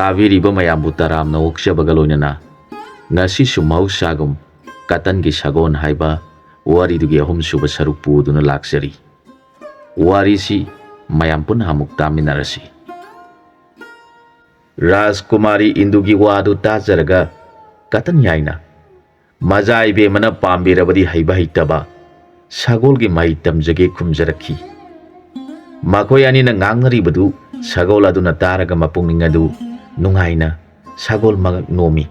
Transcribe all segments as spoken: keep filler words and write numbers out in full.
ꯇꯥꯕꯤꯔꯤꯕ ꯃꯌꯥꯝꯕꯨ ꯇꯔꯥꯝꯅ ꯑꯣꯛꯆꯕꯒ ꯂꯣꯏꯅꯅ ꯉꯁꯤꯁꯨ ꯃꯍꯧꯁꯥꯒꯨꯝ ꯀꯇꯟꯒꯤ ꯁꯒꯣꯜ ꯍꯥꯏꯕ ꯋꯥꯔꯤꯗꯨꯒꯤ ꯑꯍꯨꯝꯁꯨꯕ ꯁꯔꯨꯛ ꯄꯨꯗꯨꯅ ꯂꯥꯛꯆꯔꯤ꯫ ꯋꯥꯔꯤꯁꯤ ꯃꯌꯥꯝ ꯄꯨꯟꯅ ꯑꯃꯨꯛ ꯇꯥꯃꯤꯟꯅꯔꯁꯤ꯫ ꯔꯥꯖꯀꯨꯃꯥꯔꯤ ꯏꯟꯗꯨꯒꯤ ꯋꯥꯗꯨ ꯇꯥꯖꯔꯒ ꯀꯇꯟ ꯌꯥꯏꯅ ꯃꯖꯥ ꯏꯕꯦꯝꯃꯅ ꯄꯥꯝꯕꯤꯔꯕꯗꯤ ꯍꯩꯕ ꯍꯩꯇꯕ ꯁꯒꯣꯜꯒꯤ ꯃꯍꯩ ꯇꯝꯖꯒꯦ ꯈꯨꯝꯖꯔꯛꯈꯤ꯫ ꯃꯈꯣꯏ ꯑꯅꯤꯅ ꯉꯥꯡꯅꯔꯤꯕꯗꯨ ꯁꯒꯣꯜ ꯑꯗꯨꯅ ꯇꯥꯔꯒ ꯃꯄꯨꯛꯅꯤꯡ ꯑꯗꯨ ꯅꯨꯡꯉꯥꯏꯅ ꯁꯒꯣꯜ ꯃꯉꯛ ꯅꯣꯝꯃꯤ꯫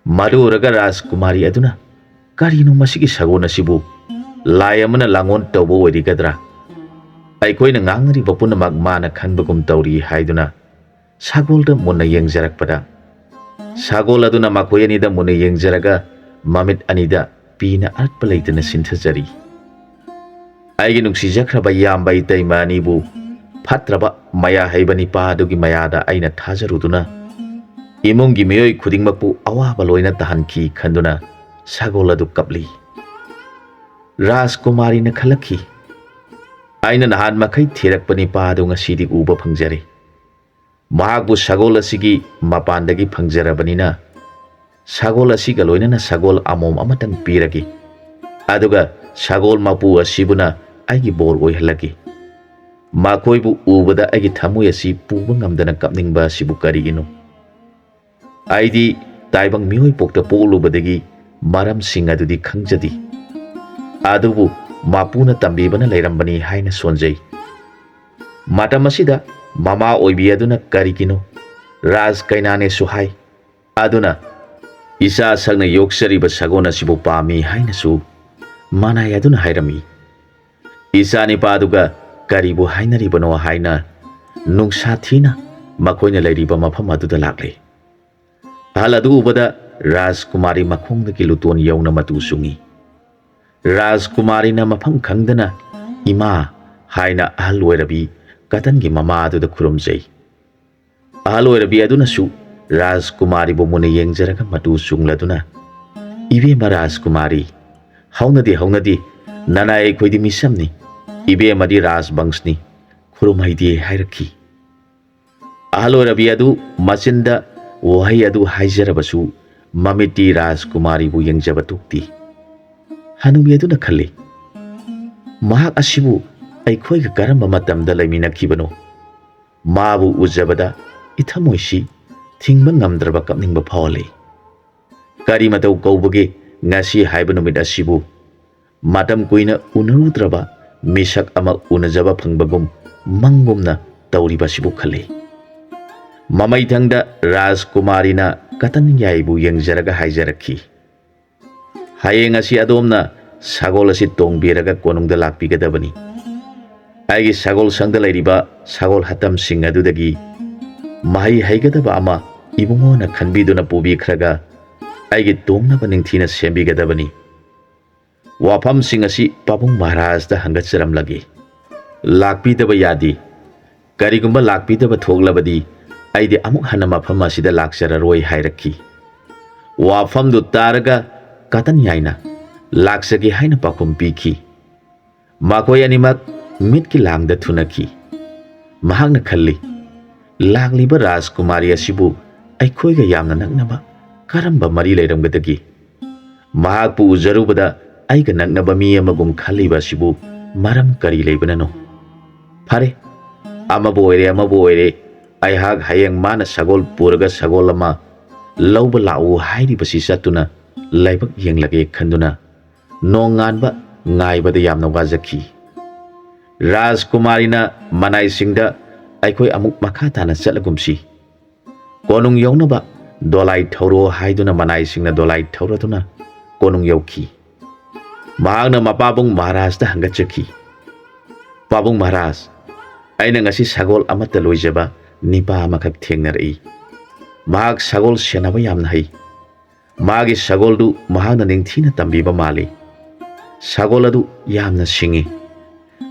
ꯃꯗꯨ ꯎꯔꯒ ꯔꯥꯖꯀꯨꯃꯥꯔꯤ ꯑꯗꯨꯅ, "ꯀꯔꯤꯅꯣ ꯃꯁꯤꯒꯤ ꯁꯒꯣꯜ ꯑꯁꯤꯕꯨ? ꯂꯥꯏ ꯑꯃꯅ ꯂꯥꯡꯒꯣꯜ ꯇꯧꯕ ꯑꯣꯏꯔꯤꯒꯗ꯭ꯔꯥ? ꯑꯩꯈꯣꯏꯅ ꯉꯥꯡꯅꯔꯤꯕ ꯄꯨꯝꯅꯃꯛ ꯃꯥꯅ ꯈꯪꯕꯒꯨꯝ ꯇꯧꯔꯤ" ꯍꯥꯏꯗꯨꯅ ꯁꯒꯣꯜꯗ ꯃꯨꯟꯅ ꯌꯦꯡꯖꯔꯛꯄꯗ, ꯁꯒꯣꯜ ꯑꯗꯨꯅ ꯃꯈꯣꯏ ꯑꯅꯤꯗ ꯃꯨꯟꯅ ꯌꯦꯡꯖꯔꯒ ꯃꯃꯤꯠ ꯑꯅꯤꯗ ꯄꯤꯅ ꯑꯔꯠꯄ ꯂꯩꯇꯅ ꯁꯤꯟꯊꯖꯔꯤ꯫ ꯑꯩꯒꯤ ꯅꯨꯡꯁꯤꯖꯈ꯭ꯔꯕ ꯏꯌꯥꯝꯕ ꯏꯇꯩꯃ ꯑꯅꯤꯕꯨ ꯐꯠꯇ꯭ꯔꯕ ꯃꯌꯥ ꯍꯩꯕ ꯅꯤꯄꯥ ꯑꯗꯨꯒꯤ ꯃꯌꯥꯗ ꯑꯩꯅ ꯊꯥꯖꯔꯨꯗꯨꯅ ꯏꯃꯨꯡꯒꯤ ꯃꯤꯑꯣꯏ ꯈꯨꯗꯤꯡꯃꯛꯄꯨ ꯑꯋꯥꯕ ꯂꯣꯏꯅ ꯇꯥꯍꯟꯈꯤ ꯈꯟꯗꯨꯅ ꯁꯒꯣꯜ ꯑꯗꯨ ꯀꯞꯂꯤ꯫ ꯔꯥꯖꯀꯨꯃꯥꯔꯤꯅ ꯈꯜꯂꯛꯈꯤ, "ꯑꯩꯅ ꯅꯍꯥꯟ ꯃꯈꯩ ꯊꯤꯔꯛꯄ ꯅꯤꯄꯥ ꯑꯗꯨ ꯉꯁꯤꯗꯤ ꯎꯕ ꯐꯪꯖꯔꯦ꯫ ꯃꯍꯥꯛꯄꯨ ꯁꯒꯣꯜ ꯑꯁꯤꯒꯤ ꯃꯄꯥꯟꯗꯒꯤ ꯐꯪꯖꯔꯕꯅꯤꯅ ꯁꯒꯣꯜ ꯑꯁꯤꯒ ꯂꯣꯏꯅꯅ ꯁꯒꯣꯜ ꯑꯃꯣꯝ ꯑꯃꯇꯪ ꯄꯤꯔꯒꯦ꯫ ꯑꯗꯨꯒ ꯁꯒꯣꯜ ꯃꯄꯨ ꯑꯁꯤꯕꯨꯅ ꯑꯩꯒꯤ ꯕꯣꯔ ꯑꯣꯏꯍꯜꯂꯒꯦ꯫ ꯃꯈꯣꯏꯕꯨ ꯎꯕꯗ ꯑꯩꯒꯤ ꯊꯃꯣꯏ ꯑꯁꯤ ꯄꯨꯕ ꯉꯝꯗꯅ ꯀꯞꯅꯤꯡꯕ ꯑꯁꯤꯕꯨ ꯀꯔꯤꯒꯤꯅꯣ? ꯑꯩꯗꯤ ꯇꯥꯏꯕꯪ ꯃꯤꯑꯣꯏ ꯄꯣꯛꯇ ꯄꯣꯛꯂꯨꯕꯗꯒꯤ ꯃꯔꯝꯁꯤꯡ ꯑꯗꯨꯗꯤ ꯈꯪꯖꯗꯦ꯫ ꯑꯗꯨꯕꯨ ꯃꯄꯨꯅ ꯇꯝꯕꯤꯕꯅ ꯂꯩꯔꯝꯕꯅꯤ ꯍꯥꯏꯅ ꯁꯣꯟꯖꯩ"꯫ ꯃꯇꯝ ꯑꯁꯤꯗ ꯃꯃꯥ ꯑꯣꯏꯕꯤ ꯑꯗꯨꯅ ꯀꯔꯤꯒꯤꯅꯣ ꯔꯥꯖ ꯀꯩꯅꯥꯅꯦꯁꯨ ꯍꯥꯏ꯫ ꯑꯗꯨꯅ ꯏꯆꯥ ꯁꯛꯅ ꯌꯣꯛꯆꯔꯤꯕ ꯁꯒꯣꯜ ꯑꯁꯤꯕꯨ ꯄꯥꯝꯃꯤ ꯍꯥꯏꯅꯁꯨ ꯃꯅꯥꯏ ꯑꯗꯨꯅ ꯍꯥꯏꯔꯝꯃꯤ꯫ ꯏꯆꯥ ꯅꯤꯄꯥꯗꯨꯒ ꯀꯔꯤꯕꯨ ꯍꯥꯏꯅꯔꯤꯕꯅꯣ ꯍꯥꯏꯅ ꯅꯨꯡꯁꯥ ꯊꯤꯅ ꯃꯈꯣꯏꯅ ꯂꯩꯔꯤꯕ ꯃꯐꯝ ꯑꯗꯨꯗ ꯂꯥꯛꯂꯦ꯫ ꯑꯍꯜ ꯑꯗꯨ ꯎꯕꯗ ꯔꯥꯖꯀꯨꯃꯥꯔꯤ ꯃꯈꯣꯡꯗꯒꯤ ꯂꯨꯇꯣꯟ ꯌꯧꯅ ꯃꯇꯨ ꯆꯨꯡꯏ꯫ ꯔꯥꯖꯀꯨꯃꯥꯔꯤꯅ ꯃꯐꯝ ꯈꯪꯗꯅ "ꯏꯃꯥ" ꯍꯥꯏꯅ ꯑꯍꯜ ꯑꯣꯏꯔꯕꯤ ꯀꯇꯟꯒꯤ ꯃꯃꯥ ꯑꯗꯨꯗ ꯈꯨꯔꯨꯝꯖꯩ꯫ ꯑꯍꯜ ꯑꯣꯏꯔꯕꯤ ꯑꯗꯨꯅꯁꯨ ꯔꯥꯖꯀꯨꯃꯥꯔꯤꯕꯨ ꯃꯨꯟꯅ ꯌꯦꯡꯖꯔꯒ ꯃꯇꯨ ꯆꯨꯡꯂꯗꯨꯅ, "ꯏꯕꯦꯝꯃ ꯔꯥꯖꯀꯨꯃꯥꯔꯤ, ꯍꯧꯅꯗꯦ, ꯍꯧꯅꯗꯦ, ꯅꯅꯥꯏ ꯑꯩꯈꯣꯏꯗꯤ ꯃꯤꯁꯝꯅꯤ, ꯏꯕꯦꯝꯃꯗꯤ ꯔꯥꯖꯕꯪꯁꯅꯤ, ꯈꯨꯔꯨꯝ ꯍꯩꯗꯦ" ꯍꯥꯏꯔꯛꯈꯤ꯫ ꯑꯍꯜ ꯑꯣꯏꯔꯕꯤ ꯑꯗꯨ ꯃꯆꯤꯟꯗ ꯋꯥꯍꯩ ꯑꯗꯨ ꯍꯥꯏꯖꯔꯕꯁꯨ, ꯃꯃꯤꯠꯇꯤ ꯔꯥꯖꯀꯨꯃꯥꯔꯤꯕꯨ ꯌꯦꯡꯖꯕ ꯇꯣꯛꯇꯦ꯫ ꯍꯅꯨꯕꯤ ꯑꯗꯨꯅ ꯈꯜꯂꯤ, "ꯃꯍꯥꯛ ꯑꯁꯤꯕꯨ ꯑꯩꯈꯣꯏꯒ ꯀꯔꯝꯕ ꯃꯇꯝꯗ ꯂꯩꯃꯤꯟꯅꯈꯤꯕꯅꯣ?" ꯃꯥꯕꯨ ꯎꯖꯕꯗ ꯏꯊꯃꯣꯏꯁꯤ ꯊꯤꯡꯕ ꯉꯝꯗ꯭ꯔꯕ ꯀꯞꯅꯤꯡꯕ ꯐꯥꯎꯍꯜꯂꯤ꯫ ꯀꯔꯤ ꯃꯇꯧ ꯀꯧꯕꯒꯦ ꯉꯁꯤ ꯍꯥꯏꯕ ꯅꯨꯃꯤꯠ ꯑꯁꯤꯕꯨ? ꯃꯇꯝ ꯀꯨꯏꯅ ꯎꯅꯔꯨꯗ꯭ꯔꯕ ꯃꯤꯁꯛ ꯑꯃ ꯎꯅꯖꯕ ꯐꯪꯕꯒꯨꯝ, ꯃꯪꯒꯨꯝꯅ ꯇꯧꯔꯤꯕ ꯑꯁꯤꯕꯨ ꯈꯜꯂꯤ꯫ ꯃꯃꯩꯊꯪꯗ ꯔꯥꯖꯀꯨꯃꯥꯔꯤꯅ ꯀꯇꯟ ꯌꯥꯏꯕꯨ ꯌꯦꯡꯖꯔꯒ ꯍꯥꯏꯖꯔꯛꯈꯤ, "ꯍꯌꯦꯡ ꯑꯁꯤ ꯑꯗꯣꯝꯅ ꯁꯒꯣꯜ ꯑꯁꯤ ꯇꯣꯡꯕꯤꯔꯒ ꯀꯣꯅꯨꯡꯗ ꯂꯥꯛꯄꯤꯒꯗꯕꯅꯤ꯫ ꯑꯩꯒꯤ ꯁꯒꯣꯜ ꯁꯪꯗ ꯂꯩꯔꯤꯕ ꯁꯒꯣꯜ ꯍꯇꯝꯁꯤꯡ ꯑꯗꯨꯗꯒꯤ ꯃꯍꯩ ꯍꯩꯒꯗꯕ ꯑꯃ ꯏꯕꯨꯡꯉꯣꯅ ꯈꯟꯕꯤꯗꯨꯅ ꯄꯨꯕꯤꯈ꯭ꯔꯒ ꯑꯩꯒꯤ ꯇꯣꯡꯅꯕ ꯅꯤꯡꯊꯤꯅ ꯁꯦꯝꯕꯤꯒꯗꯕꯅꯤ꯫ ꯋꯥꯐꯝꯁꯤꯡ ꯑꯁꯤ ꯄꯥꯕꯨꯡ ꯃꯍꯥꯔꯥꯖꯇ ꯍꯪꯒꯠꯆꯔꯝꯂꯒꯦ꯫ ꯂꯥꯛꯄꯤꯗꯕ ꯌꯥꯗꯦ꯫ ꯀꯔꯤꯒꯨꯝꯕ ꯂꯥꯛꯄꯤꯗꯕ ꯊꯣꯛꯂꯕꯗꯤ ꯑꯩꯗꯤ ꯑꯃꯨꯛ ꯍꯟꯅ ꯃꯐꯝ ꯑꯁꯤꯗ ꯂꯥꯛꯆꯔꯔꯣꯏ" ꯍꯥꯏꯔꯛꯈꯤ꯫ ꯋꯥꯐꯝꯗꯨ ꯇꯥꯔꯒ ꯀꯇꯟ ꯌꯥꯏꯅ "ꯂꯥꯛꯆꯒꯦ" ꯍꯥꯏꯅ ꯄꯥꯎꯈꯨꯝ ꯄꯤꯈꯤ꯫ ꯃꯈꯣꯏ ꯑꯅꯤꯃꯛ ꯃꯤꯠꯀꯤ ꯂꯥꯡꯗ ꯊꯨꯅꯈꯤ꯫ ꯃꯍꯥꯛꯅ ꯈꯜꯂꯤ, "ꯂꯥꯛꯂꯤꯕ ꯔꯥꯖꯀꯨꯃꯥꯔꯤ ꯑꯁꯤꯕꯨ ꯑꯩꯈꯣꯏꯒ ꯌꯥꯝꯅ ꯅꯛꯅꯕ ꯀꯔꯝꯕ ꯃꯔꯤ ꯂꯩꯔꯝꯒꯗꯒꯦ? ꯃꯍꯥꯛꯄꯨ ꯎꯖꯔꯨꯕꯗ ꯑꯩꯒ ꯅꯛꯅꯕ ꯃꯤ ꯑꯃꯒꯨꯝ ꯈꯜꯂꯤꯕ ꯑꯁꯤꯕꯨ ꯃꯔꯝ ꯀꯔꯤ ꯂꯩꯕꯅꯅꯣ? ꯐꯔꯦ, ꯑꯃꯕꯨ ꯑꯣꯏꯔꯦ, ꯑꯃꯕꯨ ꯑꯣꯏꯔꯦ, ꯑꯩꯍꯥꯛ ꯍꯌꯦꯡ ꯃꯥꯅ ꯁꯒꯣꯜ ꯄꯨꯔꯒ ꯁꯒꯣꯜ ꯑꯃ ꯂꯧꯕ ꯂꯥꯛꯎ ꯍꯥꯏꯔꯤꯕꯁꯤ ꯆꯠꯇꯨꯅ ꯂꯥꯏꯕꯛ ꯌꯦꯡꯂꯒꯦ" ꯈꯟꯗꯨꯅ ꯅꯣꯡꯉꯥꯟꯕ ꯉꯥꯏꯕꯗ ꯌꯥꯝꯅ ꯋꯥꯖꯈꯤ꯫ ꯔꯥꯖꯀꯨꯃꯥꯔꯤꯅ ꯃꯅꯥꯏꯁꯤꯡꯗ, "ꯑꯩꯈꯣꯏ ꯑꯃꯨꯛ ꯃꯈꯥ ꯇꯥꯅ ꯆꯠꯂꯒꯨꯝꯁꯤ꯫ ꯀꯣꯅꯨꯡ ꯌꯧꯅꯕ ꯗꯣꯂꯥꯏ ꯊꯧꯔꯣ" ꯍꯥꯏꯗꯨꯅ ꯃꯅꯥꯏꯁꯤꯡꯅ ꯗꯣꯂꯥꯏ ꯊꯧꯔꯗꯨꯅ ꯀꯣꯅꯨꯡ ꯌꯧꯈꯤ꯫ ꯃꯍꯥꯛꯅ ꯃꯄꯥꯕꯨꯡ ꯃꯍꯥꯔꯥꯖꯇ ꯍꯪꯒꯠꯆꯈꯤ, "ꯄꯥꯕꯨꯡ ꯃꯍꯥꯔꯥꯖ, ꯑꯩꯅ ꯉꯁꯤ ꯁꯒꯣꯜ ꯑꯃꯠꯇ ꯂꯣꯏꯖꯕ ꯅꯤꯄꯥ ꯑꯃꯈꯛ ꯊꯦꯡꯅꯔꯛꯏ꯫ ꯃꯍꯥꯛ ꯁꯒꯣꯜ ꯁꯦꯟꯅꯕ ꯌꯥꯝꯅ ꯍꯩ꯫ ꯃꯥꯒꯤ ꯁꯒꯣꯜꯗꯨ ꯃꯍꯥꯛꯅ ꯅꯤꯡꯊꯤꯅ ꯇꯝꯕꯤꯕ ꯃꯥꯜꯂꯤ꯫ ꯁꯒꯣꯜ ꯑꯗꯨ ꯌꯥꯝꯅ ꯁꯤꯡꯏ꯫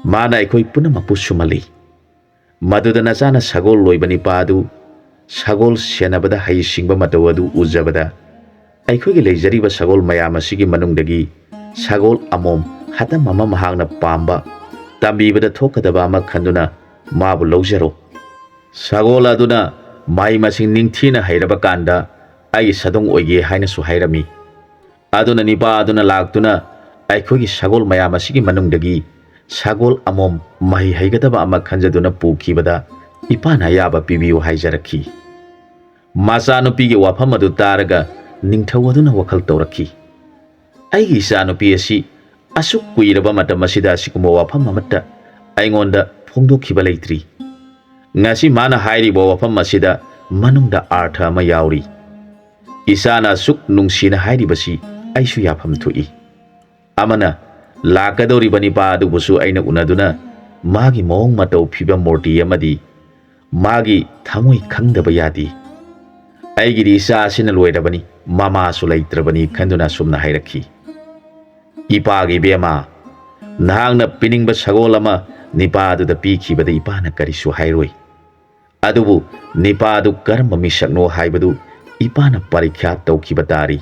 ꯃꯥꯅ ꯑꯩꯈꯣꯏ ꯄꯨꯝꯅꯃꯛꯄꯨ ꯁꯨꯝꯍꯜꯂꯤ꯫ ꯃꯗꯨꯗ ꯅꯆꯥꯅ ꯁꯒꯣꯜ ꯂꯣꯏꯕ ꯅꯤꯄꯥ ꯑꯗꯨ ꯁꯒꯣꯜ ꯁꯦꯟꯅꯕꯗ ꯍꯩꯁꯤꯡꯕ ꯃꯇꯧ ꯑꯗꯨ ꯎꯖꯕꯗ, ꯑꯩꯈꯣꯏꯒꯤ ꯂꯩꯖꯔꯤꯕ ꯁꯒꯣꯜ ꯃꯌꯥꯝ ꯑꯁꯤꯒꯤ ꯃꯅꯨꯡꯗꯒꯤ ꯁꯒꯣꯜ ꯑꯃꯣꯝ ꯍꯇꯝ ꯑꯃ ꯃꯍꯥꯛꯅ ꯄꯥꯝꯕ, ꯇꯝꯕꯤꯕꯗ ꯊꯣꯛꯀꯗꯕ ꯑꯃ ꯈꯟꯗꯨꯅ ꯃꯥꯕꯨ ꯂꯧꯖꯔꯣ" ꯁꯒꯣꯜ ꯑꯗꯨꯅ ꯃꯍꯩ ꯃꯁꯤꯡ ꯅꯤꯡꯊꯤꯅ ꯍꯩꯔꯕ ꯀꯥꯟꯗ ꯑꯩꯒꯤ ꯁꯥꯗꯣꯡ ꯑꯣꯏꯒꯦ ꯍꯥꯏꯅꯁꯨ ꯍꯥꯏꯔꯝꯃꯤ꯫ ꯑꯗꯨꯅ ꯅꯤꯄꯥ ꯑꯗꯨꯅ ꯂꯥꯛꯇꯨꯅ ꯑꯩꯈꯣꯏꯒꯤ ꯁꯒꯣꯜ ꯃꯌꯥꯝ ꯑꯁꯤꯒꯤ ꯃꯅꯨꯡꯗꯒꯤ ꯁꯒꯣꯜ ꯑꯃꯣꯝ ꯃꯍꯩ ꯍꯩꯒꯗꯕ ꯑꯃ ꯈꯟꯖꯗꯨꯅ ꯄꯨꯈꯤꯕꯗ ꯏꯄꯥꯅ ꯑꯌꯥꯕ ꯄꯤꯕꯤꯌꯨ ꯍꯥꯏꯖꯔꯛꯈꯤ꯫ ꯃꯆꯥꯅꯨꯄꯤꯒꯤ ꯋꯥꯐꯝ ꯑꯗꯨ ꯇꯥꯔꯒ ꯅꯤꯡꯊꯧ ꯑꯗꯨꯅ ꯋꯥꯈꯜ ꯇꯧꯔꯛꯈꯤ, "ꯑꯩꯒꯤ ꯏꯆꯥꯅꯨꯄꯤ ꯑꯁꯤ ꯑꯁꯨꯛ ꯀꯨꯏꯔꯕ ꯃꯇꯝ ꯑꯁꯤꯗ ꯑꯁꯤꯒꯨꯝꯕ ꯋꯥꯐꯝ ꯑꯃꯠꯇ ꯑꯩꯉꯣꯟꯗ ꯐꯣꯡꯗꯣꯛꯈꯤꯕ ꯂꯩꯇ꯭ꯔꯤ꯫ ꯉꯁꯤ ꯃꯥꯅ ꯍꯥꯏꯔꯤꯕ ꯋꯥꯐꯝ ꯑꯁꯤꯗ ꯃꯅꯨꯡꯗ ꯑꯥꯔꯊ ꯑꯃ ꯌꯥꯎꯔꯤ꯫ ꯏꯆꯥꯅ ꯑꯁꯨꯛ ꯅꯨꯡꯁꯤꯅ ꯍꯥꯏꯔꯤꯕꯁꯤ ꯑꯩꯁꯨ ꯌꯥꯐꯝ ꯊꯣꯛꯏ꯫ ꯑꯃꯅ ꯂꯥꯛꯀꯗꯧꯔꯤꯕ ꯅꯤꯄꯥ ꯑꯗꯨꯕꯨꯁꯨ ꯑꯩꯅ ꯎꯅꯗꯨꯅ ꯃꯥꯒꯤ ꯃꯑꯣꯡ ꯃꯇꯧ, ꯐꯤꯕꯝ, ꯃꯨꯔꯇꯤ ꯑꯃꯗꯤ ꯃꯥꯒꯤ ꯊꯃꯣꯏ ꯈꯪꯗꯕ ꯌꯥꯗꯦ꯫ ꯑꯩꯒꯤꯗꯤ ꯏꯆꯥ ꯑꯁꯤꯅ ꯂꯣꯏꯔꯕꯅꯤ, ꯃꯃꯥꯁꯨ ꯂꯩꯇ꯭ꯔꯕꯅꯤ" ꯈꯟꯗꯨꯅ ꯑꯁꯨꯝꯅ ꯍꯥꯏꯔꯛꯈꯤ, "ꯏꯄꯥꯒꯤ ꯏꯕꯦꯝꯃ, ꯅꯍꯥꯛꯅ ꯄꯤꯅꯤꯡꯕ ꯁꯒꯣꯜ ꯑꯃ ꯅꯤꯄꯥ ꯑꯗꯨꯗ ꯄꯤꯈꯤꯕꯗ ꯏꯄꯥꯅ ꯀꯔꯤꯁꯨ ꯍꯥꯏꯔꯣꯏ꯫ ꯑꯗꯨꯕꯨ ꯅꯤꯄꯥ ꯑꯗꯨ ꯀꯔꯝꯕ ꯃꯤꯁꯛꯅꯣ ꯍꯥꯏꯕꯗꯨ ꯏꯄꯥꯅ ꯄꯔꯤꯈ꯭ꯌꯥ ꯇꯧꯈꯤꯕ ꯇꯥꯔꯤ꯫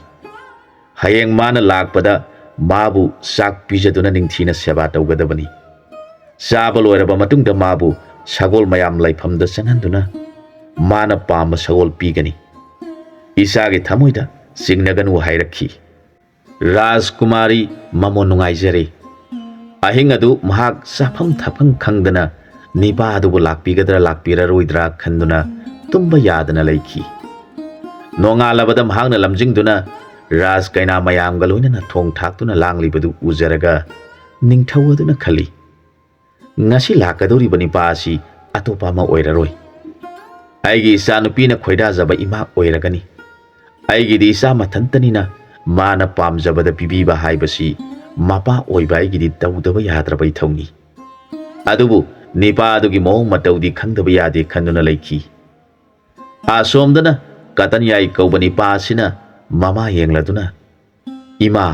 ꯍꯌꯦꯡ ꯃꯥꯅ ꯂꯥꯛꯄꯗ ꯃꯥꯕꯨ ꯆꯥꯛ ꯄꯤꯖꯗꯨꯅ ꯅꯤꯡꯊꯤꯅ ꯁꯦꯕꯥ ꯇꯧꯒꯗꯕꯅꯤ꯫ ꯆꯥꯕ ꯂꯣꯏꯔꯕ ꯃꯇꯨꯡꯗ ꯃꯥꯕꯨ ꯁꯒꯣꯜ ꯃꯌꯥꯝ ꯂꯩꯐꯝꯗ ꯆꯪꯍꯟꯗꯨꯅ ꯃꯥꯅ ꯄꯥꯝꯕ ꯁꯒꯣꯜ ꯄꯤꯒꯅꯤ꯫" ꯏꯆꯥꯒꯤ ꯊꯃꯣꯏꯗ ꯆꯤꯡꯅꯒꯅꯨ ꯍꯥꯏꯔꯛꯈꯤ꯫ ꯔꯥꯖꯀꯨꯃꯥꯔꯤ ꯃꯃꯣꯟ ꯅꯨꯡꯉꯥꯏꯖꯔꯦ꯫ ꯑꯍꯤꯡ ꯑꯗꯨ ꯃꯍꯥꯛ ꯆꯥꯐꯝ ꯊꯛꯐꯝ ꯈꯪꯗꯅ ꯅꯤꯄꯥ ꯑꯗꯨꯕꯨ ꯂꯥꯛꯄꯤꯒꯗ꯭ꯔꯥ ꯂꯥꯛꯄꯤꯔꯔꯣꯏꯗ꯭ꯔꯥ ꯈꯟꯗꯨꯅ ꯇꯨꯝꯕ ꯌꯥꯗꯅ ꯂꯩꯈꯤ꯫ ꯅꯣꯡꯉꯥꯜꯂꯕꯗ ꯃꯍꯥꯛꯅ ꯂꯝꯖꯤꯡꯗꯨꯅ ꯔꯥꯖ ꯀꯩꯅꯥ ꯃꯌꯥꯝꯒ ꯂꯣꯏꯅꯅ ꯊꯣꯡ ꯊꯥꯛꯇꯨꯅ ꯂꯥꯡꯂꯤꯕꯗꯨ ꯎꯖꯔꯒ ꯅꯤꯡꯊꯧ ꯑꯗꯨꯅ ꯈꯜꯂꯤ, "ꯉꯁꯤ ꯂꯥꯛꯀꯗꯧꯔꯤꯕ ꯅꯤꯄꯥ ꯑꯁꯤ ꯑꯇꯣꯞꯄ ꯑꯃ ꯑꯣꯏꯔꯔꯣꯏ꯫ ꯑꯩꯒꯤ ꯏꯆꯥꯅꯨꯄꯤꯅ ꯈꯣꯏꯗꯥꯖꯕ ꯏꯃꯥ ꯑꯣꯏꯔꯒꯅꯤ꯫ ꯑꯩꯒꯤꯗꯤ ꯏꯆꯥ ꯃꯊꯟꯇꯅꯤꯅ ꯃꯥꯅ ꯄꯥꯝꯖꯕꯗ ꯄꯤꯕꯤꯕ ꯍꯥꯏꯕꯁꯤ ꯃꯄꯥ ꯑꯣꯏꯕ ꯑꯩꯒꯤꯗꯤ ꯇꯧꯗꯕ ꯌꯥꯗ꯭ꯔꯕ ꯏꯊꯧꯅꯤ꯫ ꯑꯗꯨꯕꯨ ꯅꯤꯄꯥ ꯑꯗꯨꯒꯤ ꯃꯑꯣꯡ ꯃꯇꯧꯗꯤ ꯈꯪꯗꯕ ꯌꯥꯗꯦ" ꯈꯟꯗꯨꯅ ꯂꯩꯈꯤ꯫ ꯑꯁꯣꯝꯗꯅ ꯀꯇꯟꯌꯥꯏ ꯀꯧꯕ ꯅꯤꯄꯥ ꯑꯁꯤꯅ ꯃꯃꯥ ꯌꯦꯡꯂꯗꯨꯅ, "ꯏꯃꯥ,